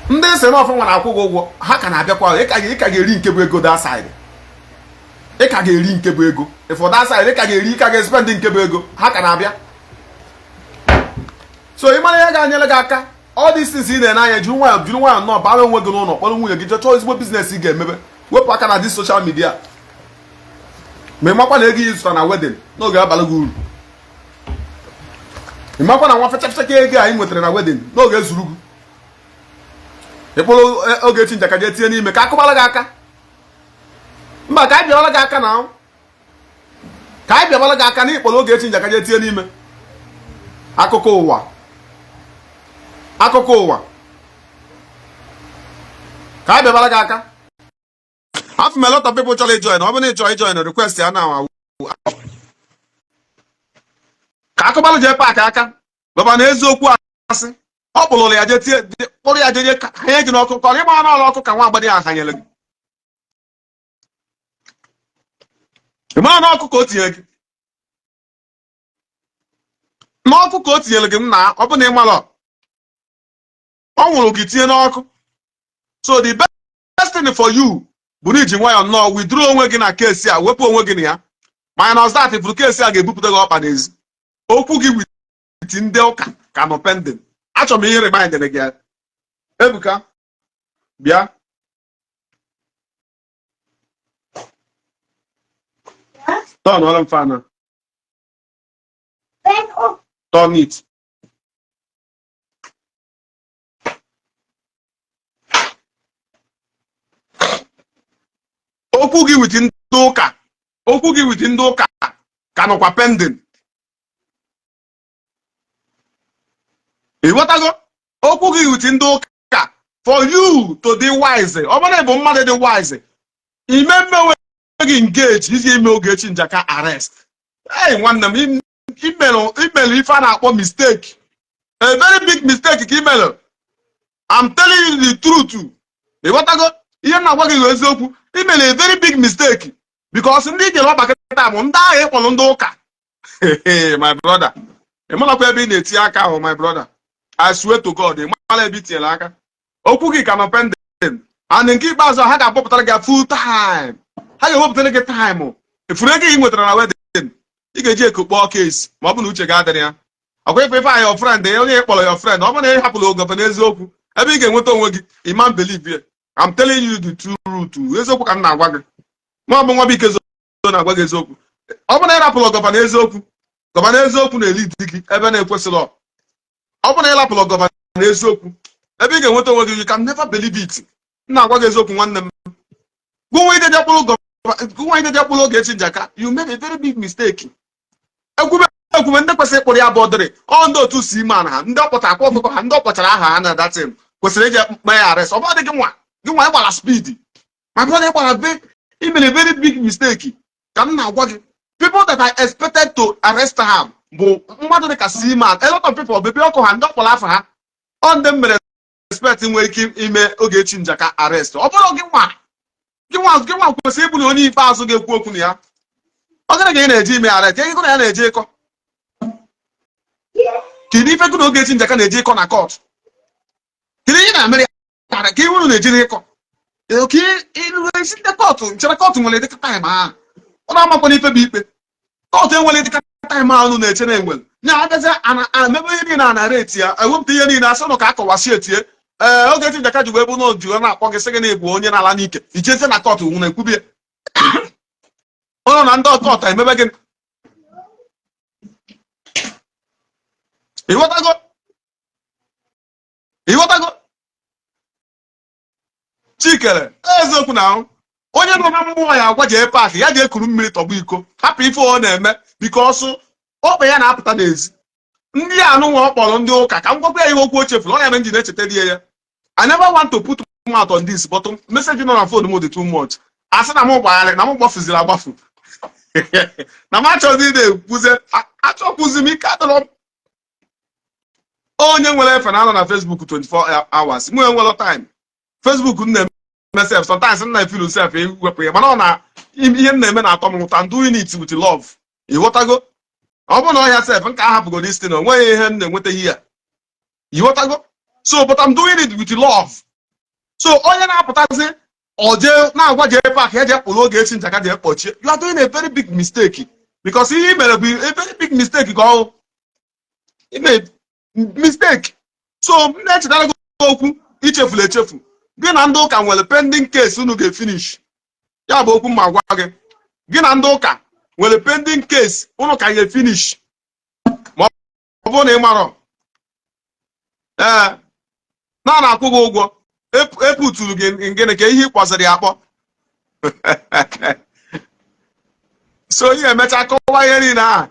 Ndị sị na ọfụ nwere akwụ gị ụgwọ, ha ka na-abịakwa. Ị ka ga-eri nke bụ ego that side. Ị ka ga-eri nke bụ ego. For that side, ị ka ga-eri, ị ka ga-espend nke bụ ego. Ha ka na-abịa. So ị mara ihe ga-anyere gị aka, all these things ị na-ene anya, jiri nwayọ, jiri nwayọ nọ bara onwe gị n'ụlọ, kpọrọ nwunye gị, jee chọọ ezigbo business ị ga-emebe, wepụ aka na this social media. Ma ị makwa na ego ị zụtara na wedding n'oge abalị gị uru. Ị makwa na nwa fechafecha ego anyị nwetara na wedding n'oge ezuru gị. Ịkpụrụ Ogechi Njaka jee tinye n'ime ka akụbara gị aka. Mba, ka anyị bịawara gị aka na ka anyị bịawara gị aka na ịkpọrọ Ogechi Njaka jee tinye n'ime. Akụkọ ụwa, akụkọ ụwa, ka anyị bịawara gị aka. Afọ m a lot of people chọrọ ijoin. Ọ bụrụ na ị chọrọ ijoin, request ya na ka akụbalụ jee paakị aka baba na eziokwu. Asị ọ kpụrụ ya jee tie, kpụrụ ya jee hanye gị n'ọkụ, ka ọ ịgba n'ọlụ ọkụ ka nwa agbadi ahụ hanyere gị. Ịma n'ọkụ ka o tinyere gị, n'ọkụ ka o tinyere gị. Nna, ọ bụ na ị malọ, ọ nwụrụ gị tinye n'ọkụ. So the best thing for you bụ na iji nwayọọ nnọọ withdraw onwe gị na case a, wepụ onwe gị na ya. Minus that, ifuru case a ga-ebupụta gị ọkpa n'ezi. Okwu gị with ndị ụka ka nọ pending. Achọrọ m ihe remind gị ya. Ebuka, bịa. Turn on fan. Turn it. Okwu gị with ndị ụka, okwu gị with ndị ụka ka nọkwa pending. Ị ghọtago? Okwu gị with ndị ụka, for you to dị wise, ọ bụrụ na ị bụ mmadụ dị wise, ime mmewe gị engage iji ime Ogechi Njaka arrest. Hey, nwanne m, imelụ ife a na-akpọ mistake, a very big mistake ka imelụ. I'm telling you the truth. Ị ghọtago? Ihe m na-agwa gị bụ eziokwu. Imere a very big mistake, because ndị ijere ọkpa kịta bụ ndị ahụ ịkpọrọ ndị ụka. My brother, ị marakwa ebe ị na-etinye aka ahụ. My brother, I swear to God, ị mara ebe i tinyere aka. Okwu gị ka nọ pending. And nke ikpeazụ, ha ga-akpọpụtara gị full time, ha ga-ewepụtara gị time. Efuru ego ị nwetara na wedding, ị ga-eji eko kpọọ case, ma ọ bụ na uche ga-adịrị ya. Ọkwa ife ife your friend, onye kpọrọ your friend, ọ bụ na ị hapụrụ ogofe n'eziokwu, ebe ị ga-enweta onwe gị, ị ma believe ya. I'm telling you the truth. Eziokwu ka m na-agwa gị. Nwa bụ nwa bụ ike zo na-agwa gị eziokwu. Ọ bụ na ị rapụrụ gọva n'eziokwu, gọva n'eziokwu na-eli di gị ebe na-ekwesịrị. Ọ bụ na ị rapụrụ gọva n'eziokwu, ebe ị ga-enweta onwe gị, you can never believe it. M na-agwa gị eziokwu, nwanne m. Gụnwa ideje kpụrụ Ogechi Njaka, you made a very big mistake. Ekwube ekwube, ndị kwesịrị ịkpụrụ ya bụ ọdịrị ọ ndị otu si ime ha, ndị ọkpọta akwa ọkụkọ ha, ndị ọkpọchara aha ha na datin kwesịrị ije mee ya arrest. Ọ bụrụ gị nwa, gị nwa ịgbara speed, my brother, ịgbara be i mere very big mistake ka m na-agwa gị. People that I expected to arrest ha bụ mmadụ dị ka Seaman, a lot of people, bebi ọkụ ha, ndị ọkpọrọ afa ha, ọ ndị m mere expect nwere ike ime Ogechi Njaka arrest. Ọ bụrụ gị nwa, gị nwa, gị nwa kwesịrị ịbụ na onye ikpeazụ ga-ekwu okwu na ya. Ọ gịnị ka ị na-eji ime arrest? Ka ego na ya na-eje ịkọ, kedu ife gị na Ogechi Njaka na-eje ịkọ na court? Kedu ihe na-emere ya ka iwuru na-ejiri ịkọ ka ịrụrụ esi ndị court nchere? Court nwere dịka time ahụ ọ na-amakwa n'ife bụ ikpe. Court enwere dịka time ahụ na-eche na enwere nya abịazi emebe ihe niile a na reti ya, ewepụta ihe niile, asị nụ ka akọwasị etie. Ee, Ogechi Njaka ji wee bụ na ojiwe na-akpọ gị, sị gị na ịbụ onye na-ala n'ike, ichezie na court nwụ na-ekwubie ụlọ na ndị court emebe gị. Ịghọtago? Ịghọtago, Chikere? Eziokwu na ahụ onye nọ na mmụọ ya agwa jee paakị ya jee kuru mmiri tọgbọ iko, hapụ ife ọ na-eme, because ọkpa ya na-apụta n'ezi. Ndị anụnwa ọ kpọrọ ndị ụka, ka m gwakwa ya ihe okwu o chefuru, ọ ya mere m ji na-echeta die ya. I never want to put mouth on this, but message nọ na phone m dị too much. Asị na m gbagharị na m gbafuziri agbafu, na m achọghịzi ị na-ekwuzi, achọkwuzi m ike adọrọ m. Onye nwere efe na-anọ na Facebook 24 hours, mụ enwere time. Facebook m na-eme sef, sometimes m na-efeel sef ewepụ ya, mana ọ na ihe m na-eme na-atọ m ụtọ. I'm doing it with love. Ịghọtago? Ọ bụrụ na ọhịa sef nka ahapụgo this thing, o nweghị ihe m na-enweta ihe a. Ịghọtago? So but I'm doing it with love. So onye na-apụtazi Ọ jee na-agwa JPAC ya jee kpụrụ Ogechi Njaka jee kpọchie. You are doing a very big mistake, because ihe i mere bụ a very big mistake, ka ọ ime mistake. So m na-echetara gị okwu ichefuru echefu. Gị na ndị ụka nwere pending case unu ga-efinish. Ya bụ okwu ma gwa gị, gị na ndị ụka nwere pending case unu ka ga-efinish, ma ọ bụrụ na ị marọ ee na na-akwụ gị ụgwọ eputuru gị gịnị ka ihe ị kpọsịrị ya akpọ. So ihe emecha kọwa ihe niile ahụ,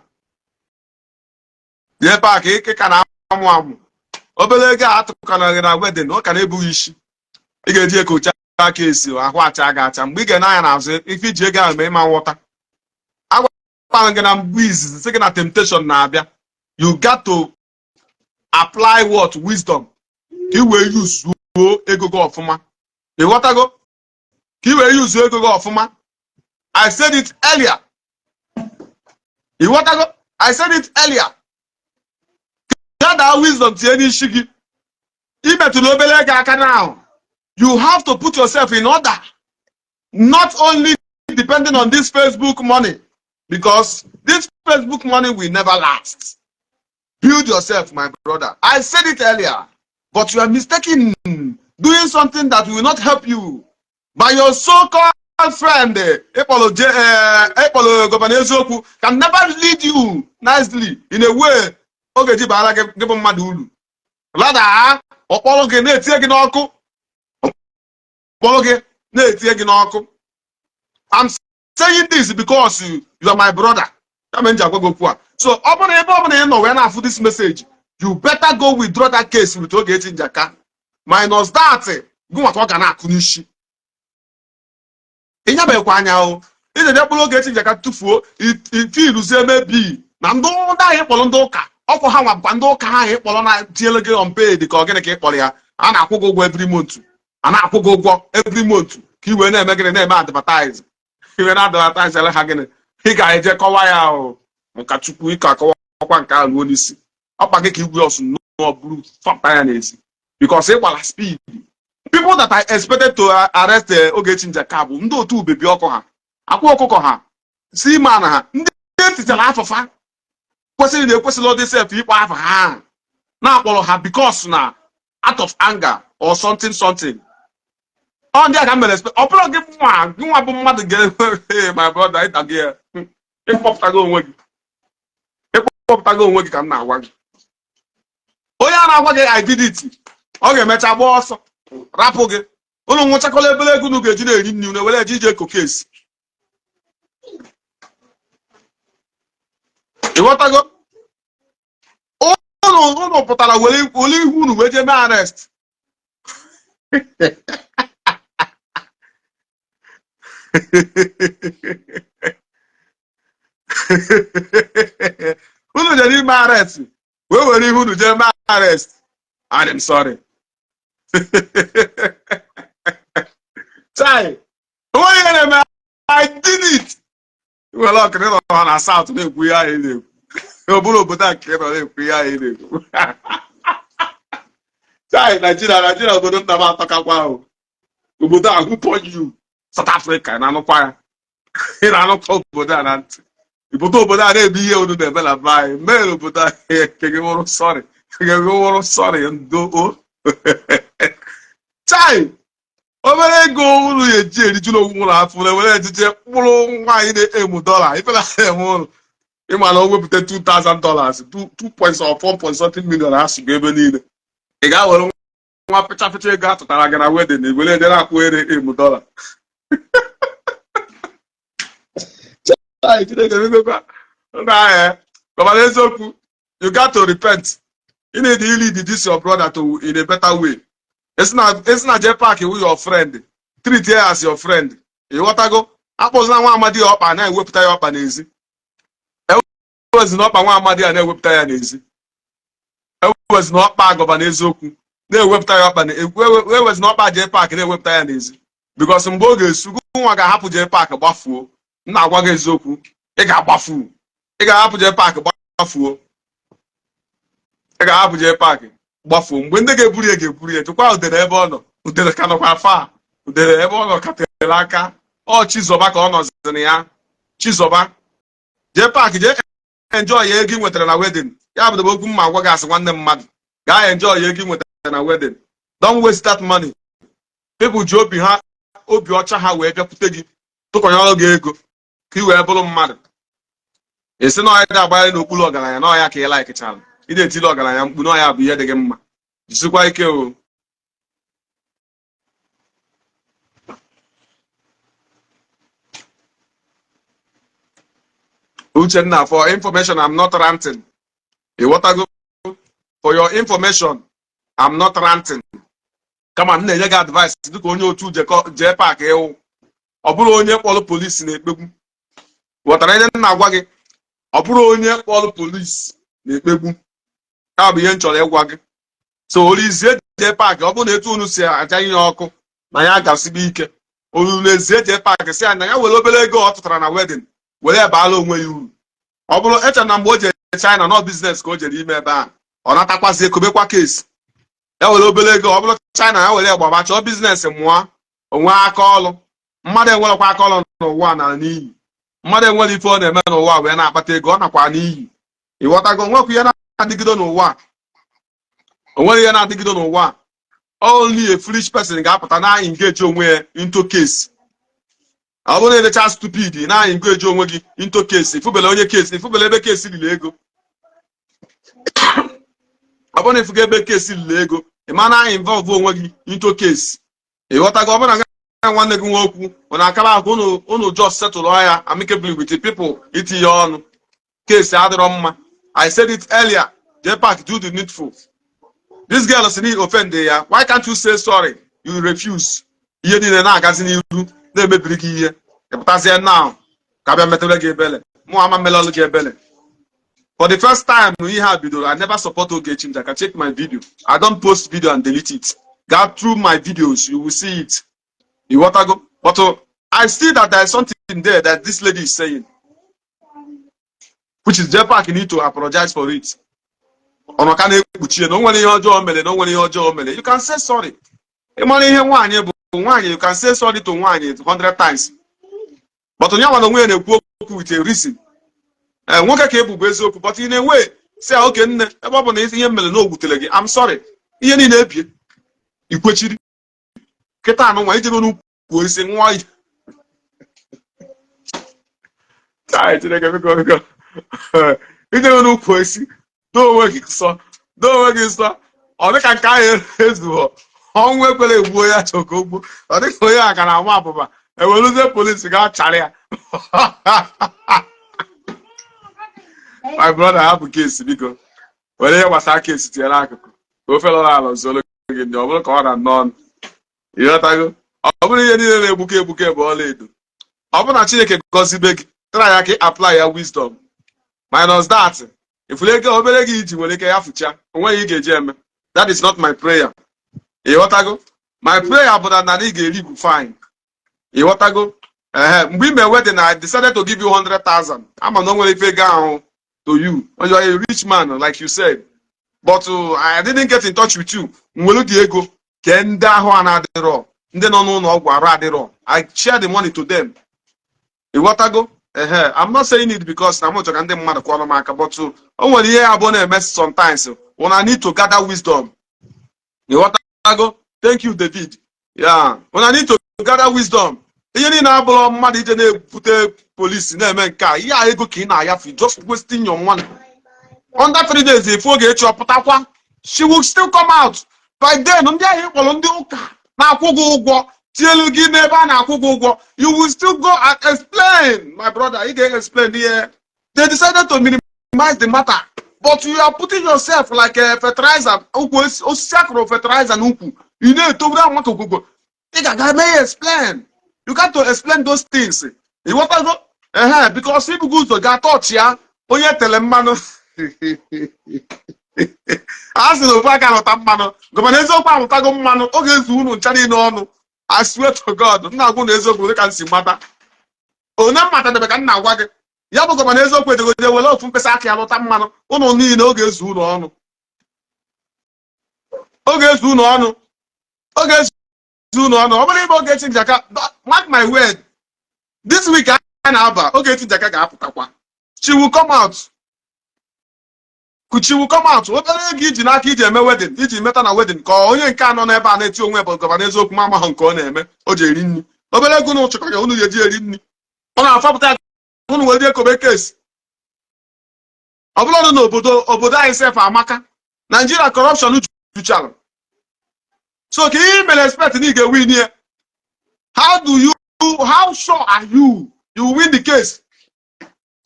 JPAC ike ka na-amụ amụ. Obere ego a atụkana gị na wedding, ọ ka na-ebughị isi. Ị ga-eji ekocha aka esi ahụ acha ga acha mgbe ị ga-ene anya n'azụ ife iji ego ahụ ma ịma nghọta. Agwara gị na mgbe izizi sị gị na temptation na-abịa. You got to apply what wisdom ka ị wee yuzuo ego gị ọfụma. Ịghọtago? Ka ị wee yuzuo ego gị ọfụma. I said it earlier. Ịghọtago? I said it earlier. Gather wisdom, tinye n'isi gị. Imetụla obere ego aka now. You have to put yourself in order, not only depending on this Facebook money, because this Facebook money will never last. Build yourself, my brother. I said it earlier, but you are mistaken, doing something that will not help you. By your so-called friend, ịkpọrọ ịkpọrọ Governor Eziokwu can never lead you nicely in a way ọ ga-eji bara gị gị bụ mmadụ uru. Rather, ọ kpọrọ gị na-etinye gị n'ọkụ, ọ kpọrọ gị na-etinye gị n'ọkụ. I'm saying this because you are my brother. Ya mere m ji agwa gị okwu a. So ọ bụrụ na ebe ọ bụla ị nọ wee na-afụ this message, you better go withdraw that case with Ogechi Njaka. Minus that, gị nwa ka ọ ga na-akụ n'isi. Ịnyabeghịkwa anya o iji bịa kpụrụ Ogechi Njaka tụfuo ifiluzie mebi na ndị ndị ahụ ịkpọrọ ndị ụka ọkwụ ha nwabụkwa ndị ụka ahụ ịkpọrọ na tinyere gị unpaid ka ọ gịnị ka ịkpọrọ ya. A na-akwụ gị ụgwọ every month, a na-akwụ gị ụgwọ every month ka ị wee na-eme gịnị? Na-eme advertise. Ị wee na-advertise ele ha gịnị? Ị ga-eje kọwa ya o nka Chukwu ịkọ akọwakwa nke ahụ ruo n'isi ọkpa gị ka igwe ọsụ nnọọ buru fapụta ya n'ezi, because ị gbara speed. People that I expected to arrest Ogechi Njaka bụ ndị otu ubebi ọkụ ha, akwa ọkụkọ ha, si ma na ha ndị etichara afụfa kwesịrị na ekwesịrị ọdị sef ịkpọ afa ha na-akpọrọ ha, because na out of anger or something something. Ọ ndị a ka m mere expect. Ọ bụrụ gị nwa, gị nwa bụ mmadụ ga my brother, ịta gị ya, ịkpọpụtago onwe gị, ịkpọpụtago onwe gị ka m na-agwa gị. Onye a na-agwa gị "I did it", ọ ga-emecha gbaa ọsọ rapụ gị. Unu nwụchakọla ebere ego unu ga-eji na-eri nri, unu were eje ije eko kesi. Ịghọtago? Unu pụtara were were ihu unu wee jee mee arrest. Unu jere ime arrest wee were ihu unu jee mee arrest. I'm sorry. Chai, onweghị ihe na-eme. I did it. Nwere ọkịrị nọ ha na South na-ekwu ihe ahụ ị na-ekwu. Ọ bụrụ obodo a ka ị nọ na-ekwu ihe ahụ ị na-ekwu. Chai, Nigeria, Nigeria, obodo nna m atọkakwa ahụ. Obodo a hụpọ you South Africa na-anụkwa ya. Ị na-anụkwa obodo a na ntị. Obodo obodo a na-eme ihe unu na-eme na be anyị. Mee obodo a nke gị wụrụ sorry. Nke gị wụrụ sorry ndo o. Chai, obere ego unu eji eriju n'onwe ụlọ afọ na were ejije mkpụrụ nwaanyị na-emu dọla ife na eme ụlọ. Ịma na o wepụta $2,000, 2 point or 4 point something million asụgo ebe niile. Ị ga-awere nwa pịcha pịcha ego atụtara gị na wedding were ejere akwụ ere emu dọla. Chai, Chineke bikokwa. Ndị ahịa gọbara eziokwu, you got to repent. You need to lead this your brother to in a better way. Esi na JPAC wụ your friend, treat her as your friend. Ịghọtago? Akpọzina nwa amadi ya ọkpa na-ewepụta ya ọkpa n'ezi. Ewezina ọkpa nwa amadi ya na-ewepụta ya n'ezi. Ewezina ọkpa agọba n'eziokwu na-ewepụta ya ọkpa, ewezina ọkpa JPAC na-ewepụta ya n'ezi, because mgbe ọ ga-esu gị nwa ga-ahapụ JPAC gbafuo. M na-agwa gị eziokwu, ị ga-agbafu, ị ga-ahapụ JPAC gbafuo, ị ga-ahapụ JPAC gbafuo mgbe ndị ga-eburu ya ga-eburu ya. Jụkwa udere ebe ọ nọ. Udere ka nọkwa afa. Udele ebe ọ nọ katere aka. Ọ Chizọba ka ọ nọzi na ya. Chizọba, jee park, jee enjoy ego ị nwetara na wedding. Ya bụ okwu mma agwa gị asị nwanne mmadụ, gaa enjoy ego ị nwetara na wedding. Don't waste that money. People ji obi ha, obi ọcha ha wee bịakwute gị, tụkọnyere gị ego ka ị wee bụrụ mmadụ. Esi na ọya dị agbagharị n'okpuru ọgaranya na ọya ka ị laikichara, ị na-etili ọgaranya mkpu na ọya bụ ihe dị gị mma. Jisikwa ike o. Uchenna, for information, I'm not ranting. Ịghọtago? For your information, I'm not ranting. Kama m na-enye gị advice dịka onye otu jee park ịwụ. Ọ bụrụ onye kpọrọ polisi na-ekpegbu. Ghọtara ihe m na-agwa gị? Ọ bụrụ onye kpọrọ polisi na-ekpegbu. Ya bụ ihe m chọrọ ịgwa gị. So olizie jee park, ọ bụrụ na etu unu si aja ihe ọkụ na ya gasibe ike. Olulezie jee park si ya na ya were obere ego ọ tụtara na wedding were baala onwe ya uru. Ọ bụrụ eche na mgbe o jere China nọ business ka o jere ime ebe a, ọ natakwazi ekobekwa kesi. Ya were obere ego, ọ bụrụ China, ya were gbaba chọọ business mụọ onwe aka ọlụ. Mmadụ enwerekwa aka ọlụ n'ụwa na n'iyi. Mmadụ enwere ife ọ na-eme n'ụwa wee na-akpata ego, ọ nakwa n'iyi. Ịghọtago? Nwekwa ihe na-adịgide n'ụwa. O nwere ihe na-adịgide n'ụwa. Only a foolish person ga-apụta na engage onwe ya into case. Ọ bụrụ na edecha stupid na engage onwe gị into case, ifubele onye case, ifubele ebe case liri ego. Ọ bụrụ na ifuga ebe case liri ego, ị ma na involve onwe gị into case. Ịghọtago? Ọ bụrụ na nwanne gị nwe okwu ọ na-akara akụ unu, unu just settle ya amicably with the people. Itinye ọnụ case adịrọ mma. I said it earlier. Jee park, do the needful. This girl si na offend ya, why can't you say sorry? You refuse. Ihe niile na-agazi n'iru na-emebiri gị ihe, ịpụtazie now ka bịa metụrụ gị ebele. Mụ ama mmelọlụ gị ebele. For the first time ihe a bidoro, I never support Ogechi Njaka. Check my video. I don't post video and delete it. Go through my videos, you will see it. Ịghọtago? But I see that there is something there that this lady is saying, which is Jepak need to apologize for it. Ọnọ ka na-ekpuchi na o nwere ihe ọjọọ mere, na o nwere ihe ọjọọ mere. You can say sorry. Ị mara ihe nwaanyị bụ nwaanyị, you can say sorry to nwaanyị 100 times. But onye nwa na onwe ya na-ekwu okwu with a reason. Ee, nwoke ka ebubo eziokwu, but ị na-enwe si ya oke nne, ebe ọ bụ na ihe mere na o gwutere gị, I'm sorry. Ihe niile ebie ikwechiri kịta anụ nwa ijebe n'ukwu isi nwa iyi. Chai, Chineke biko biko, ijebe n'ukwu isi doo onwe gị nsọ, doo onwe gị nsọ. Ọ dịka nke ahụ ezughọ ọnwụ ekwere egbuo ya chọka ogbo. Ọ dịka onye a ka na-ama abụba eweruzie polisi ga chara ya. My brother, hapụ kesi biko. Were ihe gbasara kesi tinye n'akụkụ ka ofe lọrọ ala zoro gị ndị ọ bụrụ ka ọ na n'ọnụ. Ịghọtago? Ọ bụrụ ihe niile na-egbuke egbuke bụ ọla edo. Ọ bụrụ na Chineke gọzibe gị, try ya ka ị apply ya wisdom. Minus that, ifuru ego obere gị iji nwere ike ya fụcha onweghị ị ga-eji eme. That is not my prayer. Ịghọtago? My prayer bụ na ị ga-eri bụ fine. Ịghọtago? Ehe, mgbe ị mee wedding, I decided to give you 100,000. Ama na o nwere ife ego ahụ to you. You are a rich man like you said, but I didn't get in touch with you. Nwere dị ego kee ndị ahụ a na-adịrọ, ndị nọ n'ụlọ ọgwụ arụ adịrọ. I share the money to them. Ịghọtago? Ehe, I'm not saying it because na m chọrọ ka ndị mmadụ kwọrọ m aka, but o nwere ihe abụọ na-eme sometimes when I need to gather wisdom. Ịghọtago? Thank you, David. Yeah, when I need to gather wisdom. Ihe niile abụrụ mmadụ ije na-ebute polisi na-eme nke a. Ihe a ego ka ị na-ayafe, just wasting your money. Under 3 days efu oge echi ọpụtakwa. She will still come out. By then, ndị ahụ ịkpọrọ ndị ụka na-akwụ gị ụgwọ tielu gị n'ebe a na-akwụ gị ụgwọ, you will still go and explain. My brother, ị ga-explain ihe. They decided to minimize the matter, but you are putting yourself like a fertilizer, ukwu osisi akụrụ fertilizer n'ukwu, ị na-etoburu anwa ka okwukwo. Ị ga-aga mee ya explain. You got to explain those things. Ịghọtago? Ehe, because ibugo ụzọ ga-atọchi ya onye tere mmanụ. A sị na ofu aka alụta mmanụ gọvanọ eziokwu alụtago mmanụ, ọ ga-ezu unu ncha niile ọnụ. I swear to God, m na-agwụ na eziokwu dịka m si mata onye m matadebe ka m na-agwa gị. Ya bụ gọvanọ eziokwu ejegoje were ofu mkpịsị aka ya lụta mmanụ ụnụ niile, ọ ga-ezu unu ọnụ, ọ ga-ezu unu ọnụ, ọ ga-ezu. Unu ọnụ, ọ bụrụ ibe Ogechi Njaka, mark my word, this week a na-aba, Ogechi Njaka ga-apụtakwa. She will come out, she will come out. Obere ego iji n'aka iji eme wedding, iji meta na wedding, ka onye nke anọ n'ebe a na-eti onwe bụ governor eziokwu ma amaghị nke ọ na-eme o ji eri nri. Obere ego na ụchịkọ unu ga-eji eri nri, ọ na-afọpụta unu were ekobe kesi. Ọ bụrụ na obodo obodo anyị sef amaka, Nigeria corruption juchara, so ka ihe mere expect na ị ga-win ya? How sure are you you will win the case?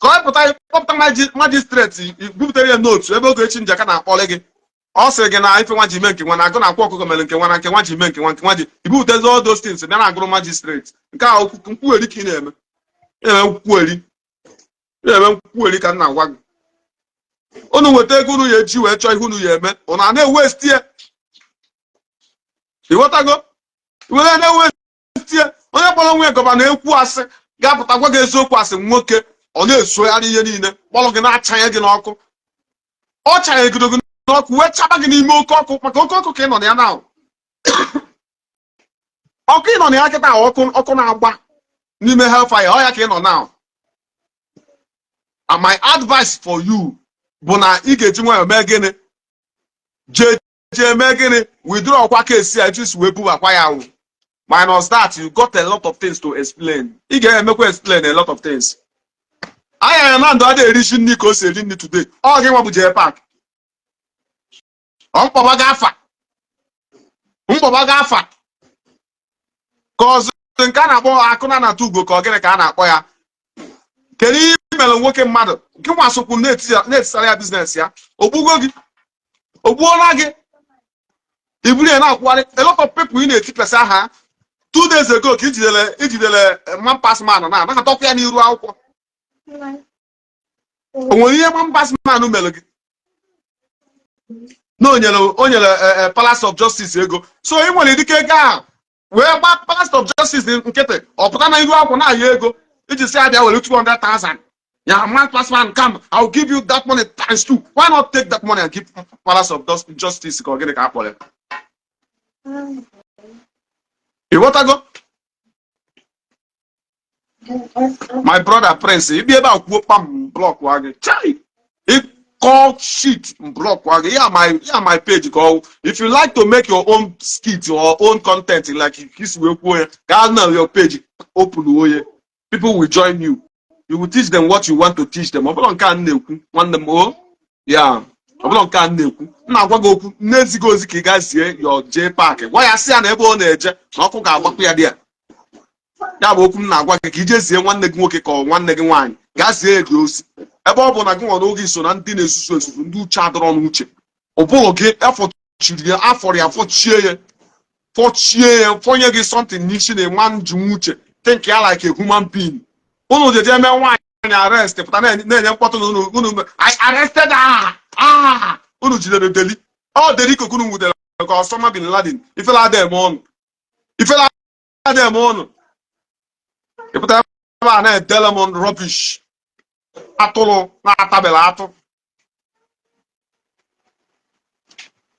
Ka ọ pụta, kpọpụta magistrate, buputere ya note ebe Ogechi Njaka na-akpọrọ gị. Ọ sịrị gị na ife nwa ji mee nke nwa na agụ na akwa ọkụkọ mere nke nwa na nke nwa ji mee nke nwa nke nwa ji ibupụtezi all those things bịa na-agụrụ magistrate. Nke a okwu nkwugheri ka ị na-eme. Ị na-eme nkwugheri, ị na-eme nkwugheri ka m na-agwa gị. Unu nweta ego unu ya eji wee chọọ ihe unu ya eme, unu a na-ewaste ya. Ịghọtago? Were na-ewaste ya. Onye kpọrọ onwe governor ekwu asị ga-apụta gwa gị eziokwu. Asị nwoke ọ na-esogharị ihe niile kpọrọ gị na-achanye gị n'ọkụ. Ọ chanyegido gị n'ọkụ wee chaba gị n'ime oke ọkụ, maka oke ọkụ ka ị nọ na ya na ọkụ ị nọ na ya kịta. Ọkụ ọkụ na-agba n'ime hellfire, ọ ya ka ị nọ now. And my advice for you bụ na ị ga-eji nwayọọ mee gịnị? Jee jee mee gịnị? Withdraw kwa case a etu si wee bubakwa ya ahụ. Minus that, you got a lot of things to explain. Ị ga-emekwa explain a lot of things. Anya ya na ndụ adịghị erichi nri ka o si eri nri today. Ọ gị nwa bụ jee park ọ mkpọba gị afa, mkpọba gị afa ka ọzọ nke a na-akpọ akụ na anata ugo, ka ọ gịnị ka a na-akpọ ya? Kedu ihe i mere nwoke mmadụ nke nwa sokwu na-etisara ya business ya? Ogbugo gị, ogbuola gị, iburu ya na-akwụgharị. A lot of people ị na-etipesa aha. 2 days ago ka ijidere man pass man na anaghị ya n'iru akwụkwọ. O nwere ihe man pass man mere gị na o nyere Palace of Justice ego? So ị nwere dike ego ahụ wee gba Palace of Justice nkịtị, ọ pụta na iru akwụkwọ na-ayọ ego iji sị abịa were 200,000 ya. Man pass man, come, I will give you that money times two. Why not take that money and give Palace of Justice, ka ọ gịnị ka a kpọrọ ya? Ịghọtago, my brother Prince? Ịbịa ebe a kwuo kpam, block gị. Chai, ịkọ shit, block gị. Ya my page ka ọ. If you like to make your own skit or own content like isi wee kwuo ya, gaa na your page, open oye, people will join you, you will teach them what you want to teach them. Ọ bụrụ nke a m na-ekwu, nwanne m, o ya ọ bụrụ nke a m na-ekwu, m na-agwa gị okwu na-ezighị ozi ka ị gaa zie your J Park, gwa ya sị ya na ebe ọ na-eje na ọkụ ga-agbapụ ya dị ya. Ya bụ okwu m na-agwa gị ka ije zie nwanne gị nwoke ka ọ nwanne gị nwaanyị, gaa zie gị ozi. Ebe ọ bụ na gị nwere oge so na ndị na-ezuzu ezuzu, ndị uche adọrọ n'uche, ụbụrụ gị afọchiri ya, afọrọ ya, fọchie ya, fọchie ya, fọnye gị something n'isi na ịma njinwe uche, think ya like a human being. Unu jeje eme nwaanyị arrest, pụta na-enye mkpọtụ na unu I arrested her. Ah, unu jidere deli ọ deli ka unu nwudere ka Osama bin Laden. Ifela ada eme ọnụ, ifela ada eme ọnụ. Ịpụta ebe a na-edele m rubbish, atụrụ na-atabela atụ.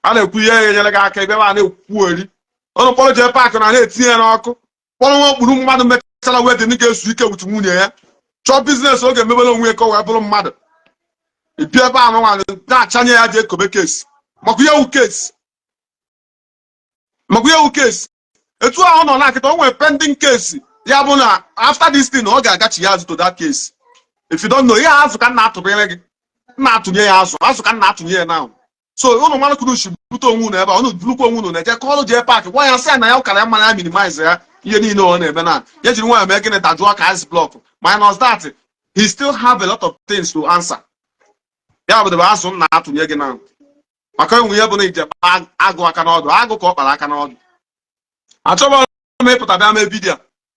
A na-ekwu ihe ga-enyere gị aka, ebe a na-ekwu eri ụnụ kpọrọ J Park na na-etinye ya n'ọkụ, kpọrọ nwa okpuru mmadụ mechara wedding ga-ezu ike with nwunye ya, chọọ business ọ ga-emebere onwe ya ka ọ wee bụrụ mmadụ. Ibi ebe a nụnwa na-achanye ya ji ekobe case maka ihe wu case, maka ihe wu case. Etu ahụ nọ na akịta, o nwere pending case ya bụ na after this thing ọ ga-agachi ya azụ to that case. If you don't know, ihe azụ ka m na-atụnyere gị, m na-atụnye ya azụ, azụ ka m na-atụnye ya now. So ụnụ mara kunu si bute onwe unu ebe a, unu bulukwa onwe unu na-eje kọọlụ J Park, gwa ya sị ya na ya ụkara ya mara ya minimize ya ihe niile ọ na-eme na ya jiri nwayọọ mee gịnị? Dajụọ ka ice block. Minus that, he still have a lot of things to answer. Ya bụ debe azụ m na-atụnye gị na maka enwe ihe bụ na ije kpaa agụ aka n'ọdụ, agụ ka ọ kpara aka n'ọdụ. Achọbụ m ịpụta bịa mee video,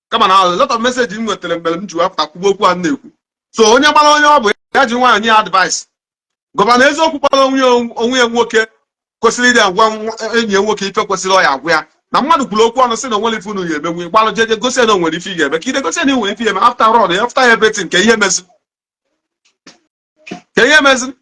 kama na a lot of message m nwetara mgbe m ji wepụta kwuba okwu a m na-ekwu. So onye gbara onye ọ bụ ya ji nwaanyị nye advice. Governor eziokwu kpọrọ onwe ya nwoke kwesịrị ịdị agwa enyi ya nwoke ife kwesịrị ọ ya agwa ya na mmadụ kwuru okwu ọnụ sị na onwere ife unu ya emenwu. Gbalụ jeje gosi ya na o nwere ife ị ga-eme, ka ide gosi ya na ị nwere ife ị ga-eme. After all, after everything, ka ihe mezi, ka ihe mezi.